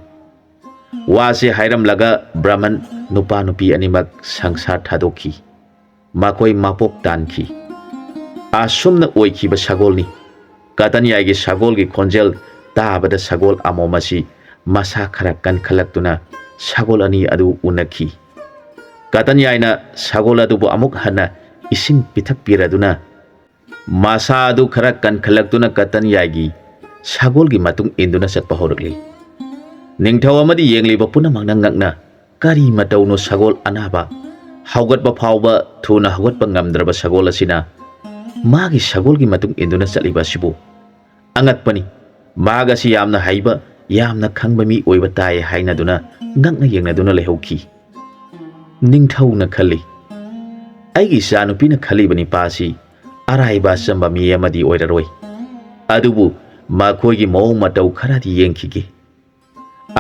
ꯋꯥꯁꯦ ꯍꯥꯏꯔꯝꯂꯒ ꯕ꯭ꯔꯥꯍꯃꯟ ꯅꯨꯄꯥ ꯅꯨꯄꯤ ꯑꯅꯤꯃꯛ ꯁꯪꯁꯥꯔ ꯊꯥꯗꯣꯛꯈꯤ꯫ ꯃꯈꯣꯏ ꯃꯄꯣꯛ ꯇꯥꯟꯈꯤ꯫ ꯑꯁꯨꯝꯅ ꯑꯣꯏꯈꯤꯕ ꯁꯒꯣꯜꯅꯤ꯫ ꯀꯇꯟꯌꯥꯏꯒꯤ ꯁꯒꯣꯜꯒꯤ ꯈꯣꯟꯖꯦꯜ ꯇꯥꯕꯗ ꯁꯒꯣꯜ ꯑꯃꯣꯝ ꯑꯁꯤ ꯃꯁꯥ ꯈꯔ ꯀꯟꯈꯠꯂꯛꯇꯨꯅ ꯁꯒꯣꯜ ꯑꯅꯤ ꯑꯗꯨ ꯎꯅꯈꯤ꯫ ꯀꯇꯟꯌꯥꯏꯅ ꯁꯒꯣꯜ ꯑꯗꯨꯕꯨ ꯑꯃꯨꯛ ꯍꯟꯅ ꯏꯁꯤꯡ ꯄꯤꯊꯛꯄꯤꯔꯗꯨꯅ ꯃꯁꯥ ꯑꯗꯨ ꯈꯔ ꯀꯟꯈꯠꯂꯛꯇꯨꯅ ꯀꯇꯟꯌꯥꯏꯒꯤ ꯁꯒꯣꯜꯒꯤ ꯃꯇꯨꯡ ꯏꯟꯗꯨꯅ ꯆꯠꯄ ꯍꯧꯔꯛꯂꯤ꯫ ꯅꯤꯡꯊꯧ ꯑꯃꯗꯤ ꯌꯦꯡꯂꯤꯕ ꯄꯨꯝꯅꯃꯛꯅ ꯉꯛꯅ "ꯀꯔꯤ ꯃꯇꯧꯅꯣ ꯁꯒꯣꯜ ꯑꯅꯥꯕ? ꯍꯧꯒꯠꯄ ꯐꯥꯎꯕ ꯊꯨꯅ ꯍꯧꯒꯠꯄ ꯉꯝꯗ꯭ꯔꯕ ꯁꯒꯣꯜ ꯑꯁꯤꯅ ꯃꯥꯒꯤ ꯁꯒꯣꯜꯒꯤ ꯃꯇꯨꯡ ꯏꯟꯗꯨꯅ ꯆꯠꯂꯤꯕ ꯑꯁꯤꯕꯨ? ꯑꯉꯛꯄꯅꯤ꯫ ꯃꯍꯥꯛ ꯑꯁꯤ ꯌꯥꯝꯅ ꯍꯩꯕ, ꯌꯥꯝꯅ ꯈꯪꯕ ꯃꯤ ꯑꯣꯏꯕ ꯇꯥꯏ" ꯍꯥꯏꯅꯗꯨꯅ ꯉꯛꯅ ꯌꯦꯡꯅꯗꯨꯅ ꯂꯩꯍꯧꯈꯤ꯫ ꯅꯤꯡꯊꯧꯅ ꯈꯜꯂꯤ, "ꯑꯩꯒꯤ ꯏꯆꯥꯅꯨꯄꯤꯅ ꯈꯜꯂꯤꯕ ꯅꯤꯄꯥ ꯑꯁꯤ ꯑꯔꯥꯏꯕ ꯑꯆꯝꯕ ꯃꯤ ꯑꯃꯗꯤ ꯑꯣꯏꯔꯔꯣꯏ꯫ ꯑꯗꯨꯕꯨ ꯃꯈꯣꯏꯒꯤ ꯃꯑꯣꯡ ꯃꯇꯧ ꯈꯔꯗꯤ ꯌꯦꯡꯈꯤꯒꯦ꯫"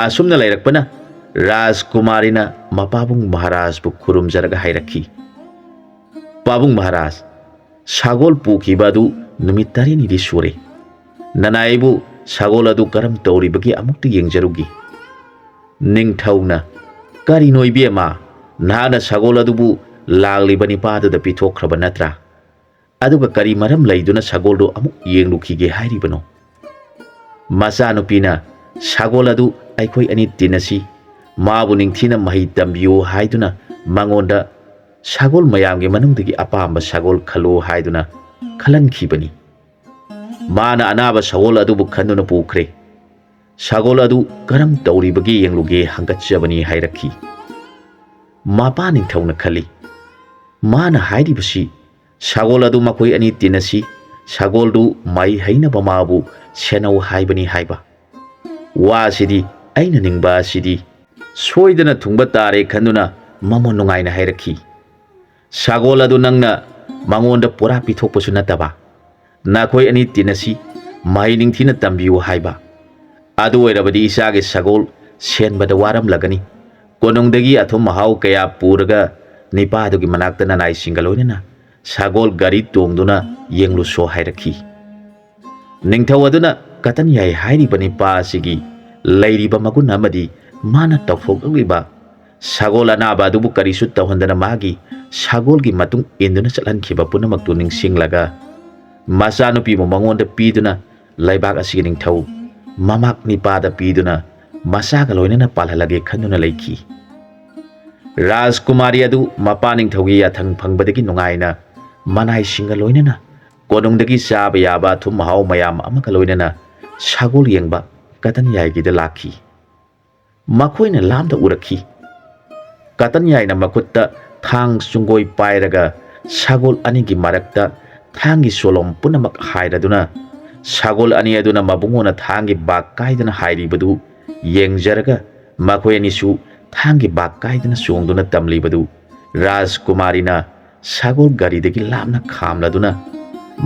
ꯑꯁꯨꯝꯅ ꯂꯩꯔꯛꯄꯅ ꯔꯥꯖꯀꯨꯃꯥꯔꯤꯅ ꯃꯄꯥꯕꯨꯡ ꯃꯍꯥꯔꯥꯖꯕꯨ ꯈꯨꯔꯨꯝꯖꯔꯒ ꯍꯥꯏꯔꯛꯈꯤ, "ꯄꯥꯕꯨꯡ ꯃꯍꯥꯔꯥꯖ, ꯁꯒꯣꯜ ꯄꯨꯈꯤꯕ ꯑꯗꯨ ꯅꯨꯃꯤꯠ ꯇꯔꯦꯠꯅꯤꯗꯤ ꯁꯨꯔꯦ꯫ ꯅꯅꯥꯏꯕꯨ ꯁꯒꯣꯜ ꯑꯗꯨ ꯀꯔꯝ ꯇꯧꯔꯤꯕꯒꯦ ꯑꯃꯨꯛꯇ ꯌꯦꯡꯖꯔꯨꯒꯦ꯫" ꯅꯤꯡꯊꯧꯅ, "ꯀꯔꯤꯅꯣ ꯏꯕꯦꯝꯃ, ꯅꯍꯥꯛꯅ ꯁꯒꯣꯜ ꯑꯗꯨꯕꯨ ꯂꯥꯛꯂꯤꯕ ꯅꯤꯄꯥꯗꯨꯗ ꯄꯤꯊꯣꯛꯈ꯭ꯔꯕ ꯅꯠꯇ꯭ꯔꯥ? ꯑꯗꯨꯒ ꯀꯔꯤ ꯃꯔꯝ ꯂꯩꯗꯨꯅ ꯁꯒꯣꯜꯗꯨ ꯑꯃꯨꯛ ꯌꯦꯡꯂꯨꯈꯤꯒꯦ ꯍꯥꯏꯔꯤꯕꯅꯣ? ꯃꯆꯥꯅꯨꯄꯤꯅ, "ꯁꯒꯣꯜ ꯑꯗꯨ ꯑꯩꯈꯣꯏ ꯑꯅꯤ ꯇꯤꯟꯅꯁꯤ, ꯃꯥꯕꯨ ꯅꯤꯡꯊꯤꯅ ꯃꯍꯩ ꯇꯝꯕꯤꯌꯨ" ꯍꯥꯏꯗꯨꯅ ꯃꯉꯣꯟꯗ ꯁꯒꯣꯜ ꯃꯌꯥꯝꯒꯤ ꯃꯅꯨꯡꯗꯒꯤ ꯑꯄꯥꯝꯕ ꯁꯒꯣꯜ ꯈꯜꯂꯨ ꯍꯥꯏꯗꯨꯅ ꯈꯜꯍꯟꯈꯤꯕꯅꯤ꯫ ꯃꯥꯅ ꯑꯅꯥꯕ ꯁꯒꯣꯜ ꯑꯗꯨꯕꯨ ꯈꯟꯗꯨꯅ ꯄꯨꯈ꯭ꯔꯦ꯫ "ꯁꯒꯣꯜ ꯑꯗꯨ ꯀꯔꯝ ꯇꯧꯔꯤꯕꯒꯦ ꯌꯦꯡꯂꯨꯒꯦ ꯍꯪꯒꯠꯆꯕꯅꯤ" ꯍꯥꯏꯔꯛꯈꯤ꯫ ꯃꯄꯥ ꯅꯤꯡꯊꯧꯅ ꯈꯜꯂꯤ, "ꯃꯥꯅ ꯍꯥꯏꯔꯤꯕꯁꯤ ꯁꯒꯣꯜ ꯑꯗꯨ ꯃꯈꯣꯏ ꯑꯅꯤ ꯇꯤꯟꯅꯁꯤ, ꯁꯒꯣꯜꯗꯨ ꯃꯩ ꯍꯩꯅꯕ ꯃꯥꯕꯨ ꯁꯦꯟꯅꯧ ꯍꯥꯏꯕꯅꯤ" ꯍꯥꯏꯕ꯫ ꯋꯥꯁꯤꯗꯤ ꯑꯩꯅ ꯅꯤꯡꯕ ꯑꯁꯤꯗꯤ ꯁꯣꯏꯗꯅ ꯊꯨꯡꯕ ꯇꯥꯔꯦ ꯈꯟꯗꯨꯅ ꯃꯃꯣꯟ ꯅꯨꯡꯉꯥꯏꯅ ꯍꯥꯏꯔꯛꯈꯤ꯫ "ꯁꯒꯣꯜ ꯑꯗꯨ ꯅꯪꯅ ꯃꯉꯣꯟꯗ ꯄꯨꯔꯥ ꯄꯤꯊꯣꯛꯄꯁꯨ ꯅꯠꯇꯕ, ꯅꯈꯣꯏ ꯑꯅꯤ ꯇꯤꯟꯅꯁꯤ, ꯃꯍꯩ ꯅꯤꯡꯊꯤꯅ ꯇꯝꯕꯤꯌꯨ" ꯍꯥꯏꯕ꯫ "ꯑꯗꯨ ꯑꯣꯏꯔꯕꯗꯤ ꯏꯆꯥꯒꯤ ꯁꯒꯣꯜ ꯁꯦꯟꯕꯗ ꯋꯥꯔꯝꯂꯒꯅꯤ꯫ ꯀꯣꯅꯨꯡꯗꯒꯤ ꯑꯊꯨꯝ ꯑꯍꯥꯎ ꯀꯌꯥ ꯄꯨꯔꯒ ꯅꯤꯄꯥꯗꯨꯒꯤ ꯃꯅꯥꯛꯇ ꯅꯅꯥꯏꯁꯤꯡꯒ ꯂꯣꯏꯅꯅ ꯁꯒꯣꯜ ꯒꯥꯔꯤ ꯇꯣꯡꯗꯨꯅ ꯌꯦꯡꯂꯨꯁꯣ" ꯍꯥꯏꯔꯛꯈꯤ꯫ ꯅꯤꯡꯊꯧ ꯑꯗꯨꯅ ꯀꯇꯟ ꯌꯥꯏ ꯍꯥꯏꯔꯤꯕ ꯅꯤꯄꯥ ꯑꯁꯤꯒꯤ ꯂꯩꯔꯤꯕ ꯃꯒꯨꯟ ꯑꯃꯗꯤ ꯃꯥꯅ ꯇꯧꯊꯣꯛꯂꯛꯂꯤꯕ ꯁꯒꯣꯜ ꯑꯅꯥꯕ ꯑꯗꯨꯕꯨ ꯀꯔꯤꯁꯨ ꯇꯧꯍꯟꯗꯅ ꯃꯥꯒꯤ ꯁꯒꯣꯜꯒꯤ ꯃꯇꯨꯡ ꯏꯟꯗꯨꯅ ꯆꯠꯍꯟꯈꯤꯕ ꯄꯨꯝꯅꯃꯛꯇꯨ ꯅꯤꯡꯁꯤꯡꯂꯒ, ꯃꯆꯥꯅꯨꯄꯤꯕꯨ ꯃꯉꯣꯟꯗ ꯄꯤꯗꯨꯅ ꯂꯩꯕꯥꯛ ꯑꯁꯤꯒꯤ ꯅꯤꯡꯊꯧ ꯃꯃꯥꯛ ꯅꯤꯄꯥꯗ ꯄꯤꯗꯨꯅ ꯃꯆꯥꯒ ꯂꯣꯏꯅꯅ ꯄꯥꯜꯍꯜꯂꯒꯦ ꯈꯟꯗꯨꯅ ꯂꯩꯈꯤ꯫ ꯔꯥꯖꯀꯨꯃꯥꯔꯤ ꯑꯗꯨ ꯃꯄꯥ ꯅꯤꯡꯊꯧꯒꯤ ꯌꯥꯊꯪ ꯐꯪꯕꯗꯒꯤ ꯅꯨꯡꯉꯥꯏꯅ ꯃꯅꯥꯏꯁꯤꯡꯒ ꯂꯣꯏꯅꯅ ꯀꯣꯅꯨꯡꯗꯒꯤ ꯆꯥꯕ ꯌꯥꯕ ꯑꯊꯨꯝ ꯑꯍꯥꯎ ꯃꯌꯥꯝ ꯑꯃꯒ ꯂꯣꯏꯅꯅ ꯁꯒꯣꯜ ꯌꯦꯡꯕ ꯀꯇꯟ ꯌꯥꯏꯒꯤꯗ ꯂꯥꯛꯈꯤ꯫ ꯃꯈꯣꯏꯅ ꯂꯥꯝꯗ ꯎꯔꯛꯈꯤ꯫ ꯀꯇꯟ ꯌꯥꯏꯅ ꯃꯈꯨꯠꯇ ꯊꯥꯡ ꯆꯨꯡꯒꯣꯏ ꯄꯥꯏꯔꯒ ꯁꯒꯣꯜ ꯑꯅꯤꯒꯤ ꯃꯔꯛꯇ ꯊꯥꯡꯒꯤ ꯁꯣꯂꯣꯝ ꯄꯨꯝꯅꯃꯛ ꯍꯥꯏꯔꯗꯨꯅ, ꯁꯒꯣꯜ ꯑꯅꯤ ꯑꯗꯨꯅ ꯃꯕꯨꯡꯉꯣꯅ ꯊꯥꯡꯒꯤ ꯕꯥꯛ ꯀꯥꯏꯗꯅ ꯍꯥꯏꯔꯤꯕꯗꯨ ꯌꯦꯡꯖꯔꯒ, ꯃꯈꯣꯏ ꯑꯅꯤꯁꯨ ꯊꯥꯡꯒꯤ ꯕꯥꯛ ꯀꯥꯏꯗꯅ ꯆꯣꯡꯗꯨꯅ ꯇꯝꯂꯤꯕꯗꯨ ꯔꯥꯖꯀꯨꯃꯥꯔꯤꯅ ꯁꯒꯣꯜ ꯒꯥꯔꯤꯗꯒꯤ ꯂꯥꯞꯅ ꯈꯥꯝꯂꯗꯨꯅ,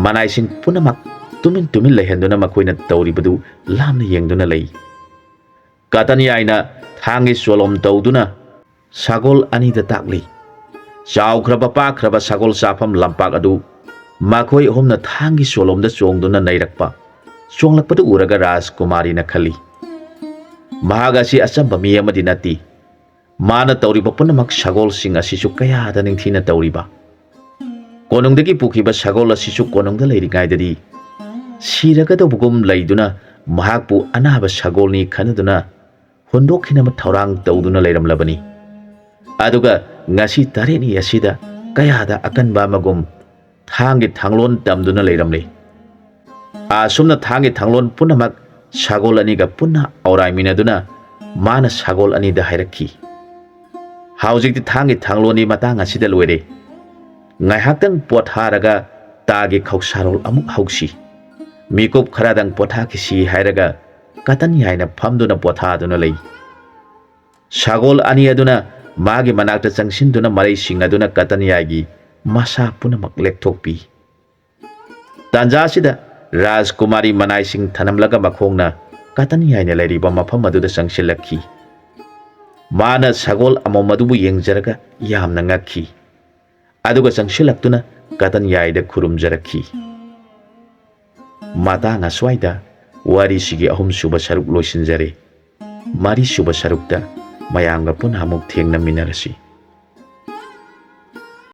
ꯃꯅꯥꯏꯁꯤꯡ ꯄꯨꯝꯅꯃꯛ ꯇꯨꯃꯤꯟ ꯇꯨꯃꯤꯟ ꯂꯩꯍꯟꯗꯨꯅ ꯃꯈꯣꯏꯅ ꯇꯧꯔꯤꯕꯗꯨ ꯂꯥꯞꯅ ꯌꯦꯡꯗꯨꯅ ꯂꯩ꯫ ꯀꯇꯟ ꯌꯥꯏꯅ ꯊꯥꯡꯒꯤ ꯆꯣꯂꯣꯝ ꯇꯧꯗꯨꯅ ꯁꯒꯣꯜ ꯑꯅꯤꯗ ꯇꯥꯛꯂꯤ꯫ ꯆꯥꯎꯈ꯭ꯔꯕ ꯄꯥꯛꯈ꯭ꯔꯕ ꯁꯒꯣꯜ ꯆꯥꯐꯝ ꯂꯝꯄꯥꯛ ꯑꯗꯨ ꯃꯈꯣꯏ ꯑꯍꯨꯝꯅ ꯊꯥꯡꯒꯤ ꯆꯣꯂꯣꯝꯗ ꯆꯣꯡꯗꯨꯅ ꯅꯩꯔꯛꯄ, ꯆꯣꯡꯂꯛꯄꯗꯨ ꯎꯔꯒ ꯔꯥꯖꯀꯨꯃꯥꯔꯤꯅ ꯈꯜꯂꯤ, "ꯃꯍꯥꯛ ꯑꯁꯤ ꯑꯆꯝꯕ ꯃꯤ ꯑꯃꯗꯤ ꯅꯠꯇꯦ꯫ ꯃꯥꯅ ꯇꯧꯔꯤꯕ ꯄꯨꯝꯅꯃꯛ ꯁꯒꯣꯜꯁꯤꯡ ꯑꯁꯤꯁꯨ ꯀꯌꯥꯗ ꯅꯤꯡꯊꯤꯅ ꯇꯧꯔꯤꯕ"꯫ ꯀꯣꯅꯨꯡꯗꯒꯤ ꯄꯨꯈꯤꯕ ꯁꯒꯣꯜ ꯑꯁꯤꯁꯨ ꯀꯣꯅꯨꯡꯗ ꯂꯩꯔꯤꯉꯩꯗꯗꯤ ꯁꯤꯔꯒꯗꯧꯕꯒꯨꯝ ꯂꯩꯗꯨꯅ ꯃꯍꯥꯛꯄꯨ ꯑꯅꯥꯕ ꯁꯒꯣꯜꯅꯤ ꯈꯟꯅꯗꯨꯅ ꯍꯨꯟꯗꯣꯛꯈꯤꯅꯕ ꯊꯧꯔꯥꯡ ꯇꯧꯗꯨꯅ ꯂꯩꯔꯝꯂꯕꯅꯤ꯫ ꯑꯗꯨꯒ ꯉꯁꯤ ꯇꯔꯦꯠꯅꯤ ꯑꯁꯤꯗ ꯀꯌꯥꯗ ꯑꯀꯟꯕ ꯑꯃꯒꯨꯝ ꯊꯥꯡꯒꯤ ꯊꯥꯡꯂꯣꯟ ꯇꯝꯗꯨꯅ ꯂꯩꯔꯝꯂꯤ꯫ ꯑꯁꯨꯝꯅ ꯊꯥꯡꯒꯤ ꯊꯥꯡꯂꯣꯟ ꯄꯨꯝꯅꯃꯛ ꯁꯒꯣꯜ ꯑꯅꯤꯒ ꯄꯨꯟꯅ ꯑꯧꯔꯥꯏꯃꯤꯟꯅꯗꯨꯅ ꯃꯥꯅ ꯁꯒꯣꯜ ꯑꯅꯤꯗ ꯍꯥꯏꯔꯛꯈꯤ, "ꯍꯧꯖꯤꯛꯇꯤ ꯊꯥꯡꯒꯤ ꯊꯥꯡꯂꯣꯟꯗꯤ ꯃꯇꯥꯡ ꯑꯁꯤꯗ ꯂꯣꯏꯔꯦ꯫ ꯉꯥꯏꯍꯥꯛꯇꯪ ꯄꯣꯊꯥꯔꯒ ꯇꯥꯒꯤ ꯈꯧꯁꯥꯔꯣꯜ ꯑꯃꯨꯛ ꯍꯧꯁꯤ꯫" ꯃꯤꯀꯨꯞ ꯈꯔꯗꯪ ꯄꯣꯊꯥꯈꯤꯁꯤ ꯍꯥꯏꯔꯒ ꯀꯇꯟ ꯌꯥꯏꯅ ꯐꯝꯗꯨꯅ ꯄꯣꯊꯥꯗꯨꯅ ꯂꯩ꯫ ꯁꯒꯣꯜ ꯑꯅꯤ ꯑꯗꯨꯅ ꯃꯥꯒꯤ ꯃꯅꯥꯛꯇ ꯆꯪꯁꯤꯟꯗꯨꯅ ꯃꯔꯩꯁꯤꯡ ꯑꯗꯨꯅ ꯀꯇꯟ ꯌꯥꯏꯒꯤ ꯃꯁꯥ ꯄꯨꯝꯅꯃꯛ ꯂꯦꯛꯊꯣꯛꯄꯤ꯫ ꯇꯥꯟꯖꯥ ꯑꯁꯤꯗ ꯔꯥꯖꯀꯨꯃꯥꯔꯤ ꯃꯅꯥꯏꯁꯤꯡ ꯊꯅꯝꯂꯒ ꯃꯈꯣꯡꯅ ꯀꯇꯟ ꯌꯥꯏꯅ ꯂꯩꯔꯤꯕ ꯃꯐꯝ ꯑꯗꯨꯗ ꯆꯪꯁꯤꯜꯂꯛꯈꯤ꯫ ꯃꯥꯅ ꯁꯒꯣꯜ ꯑꯃꯣꯝ ꯑꯗꯨꯕꯨ ꯌꯦꯡꯖꯔꯒ ꯌꯥꯝꯅ ꯉꯛꯈꯤ꯫ ꯑꯗꯨꯒ ꯆꯪꯁꯤꯜꯂꯛꯇꯨꯅ ꯀꯇꯟ ꯌꯥꯏꯗ ꯈꯨꯔꯨꯝꯖꯔꯛꯈꯤ꯫ ꯃꯇꯥꯡ ꯑꯁ꯭ꯋꯥꯏꯗ ꯋꯥꯔꯤꯁꯤꯒꯤ ꯑꯍꯨꯝꯁꯨꯕ ꯁꯔꯨꯛ ꯂꯣꯏꯁꯤꯟꯖꯔꯦ꯫ ꯃꯔꯤꯁꯨꯕ ꯁꯔꯨꯛꯇ ꯃꯌꯥꯝꯒ ꯄꯨꯟꯅ ꯑꯃꯨꯛ ꯊꯦꯡꯅꯃꯤꯟꯅꯔꯁꯤ꯫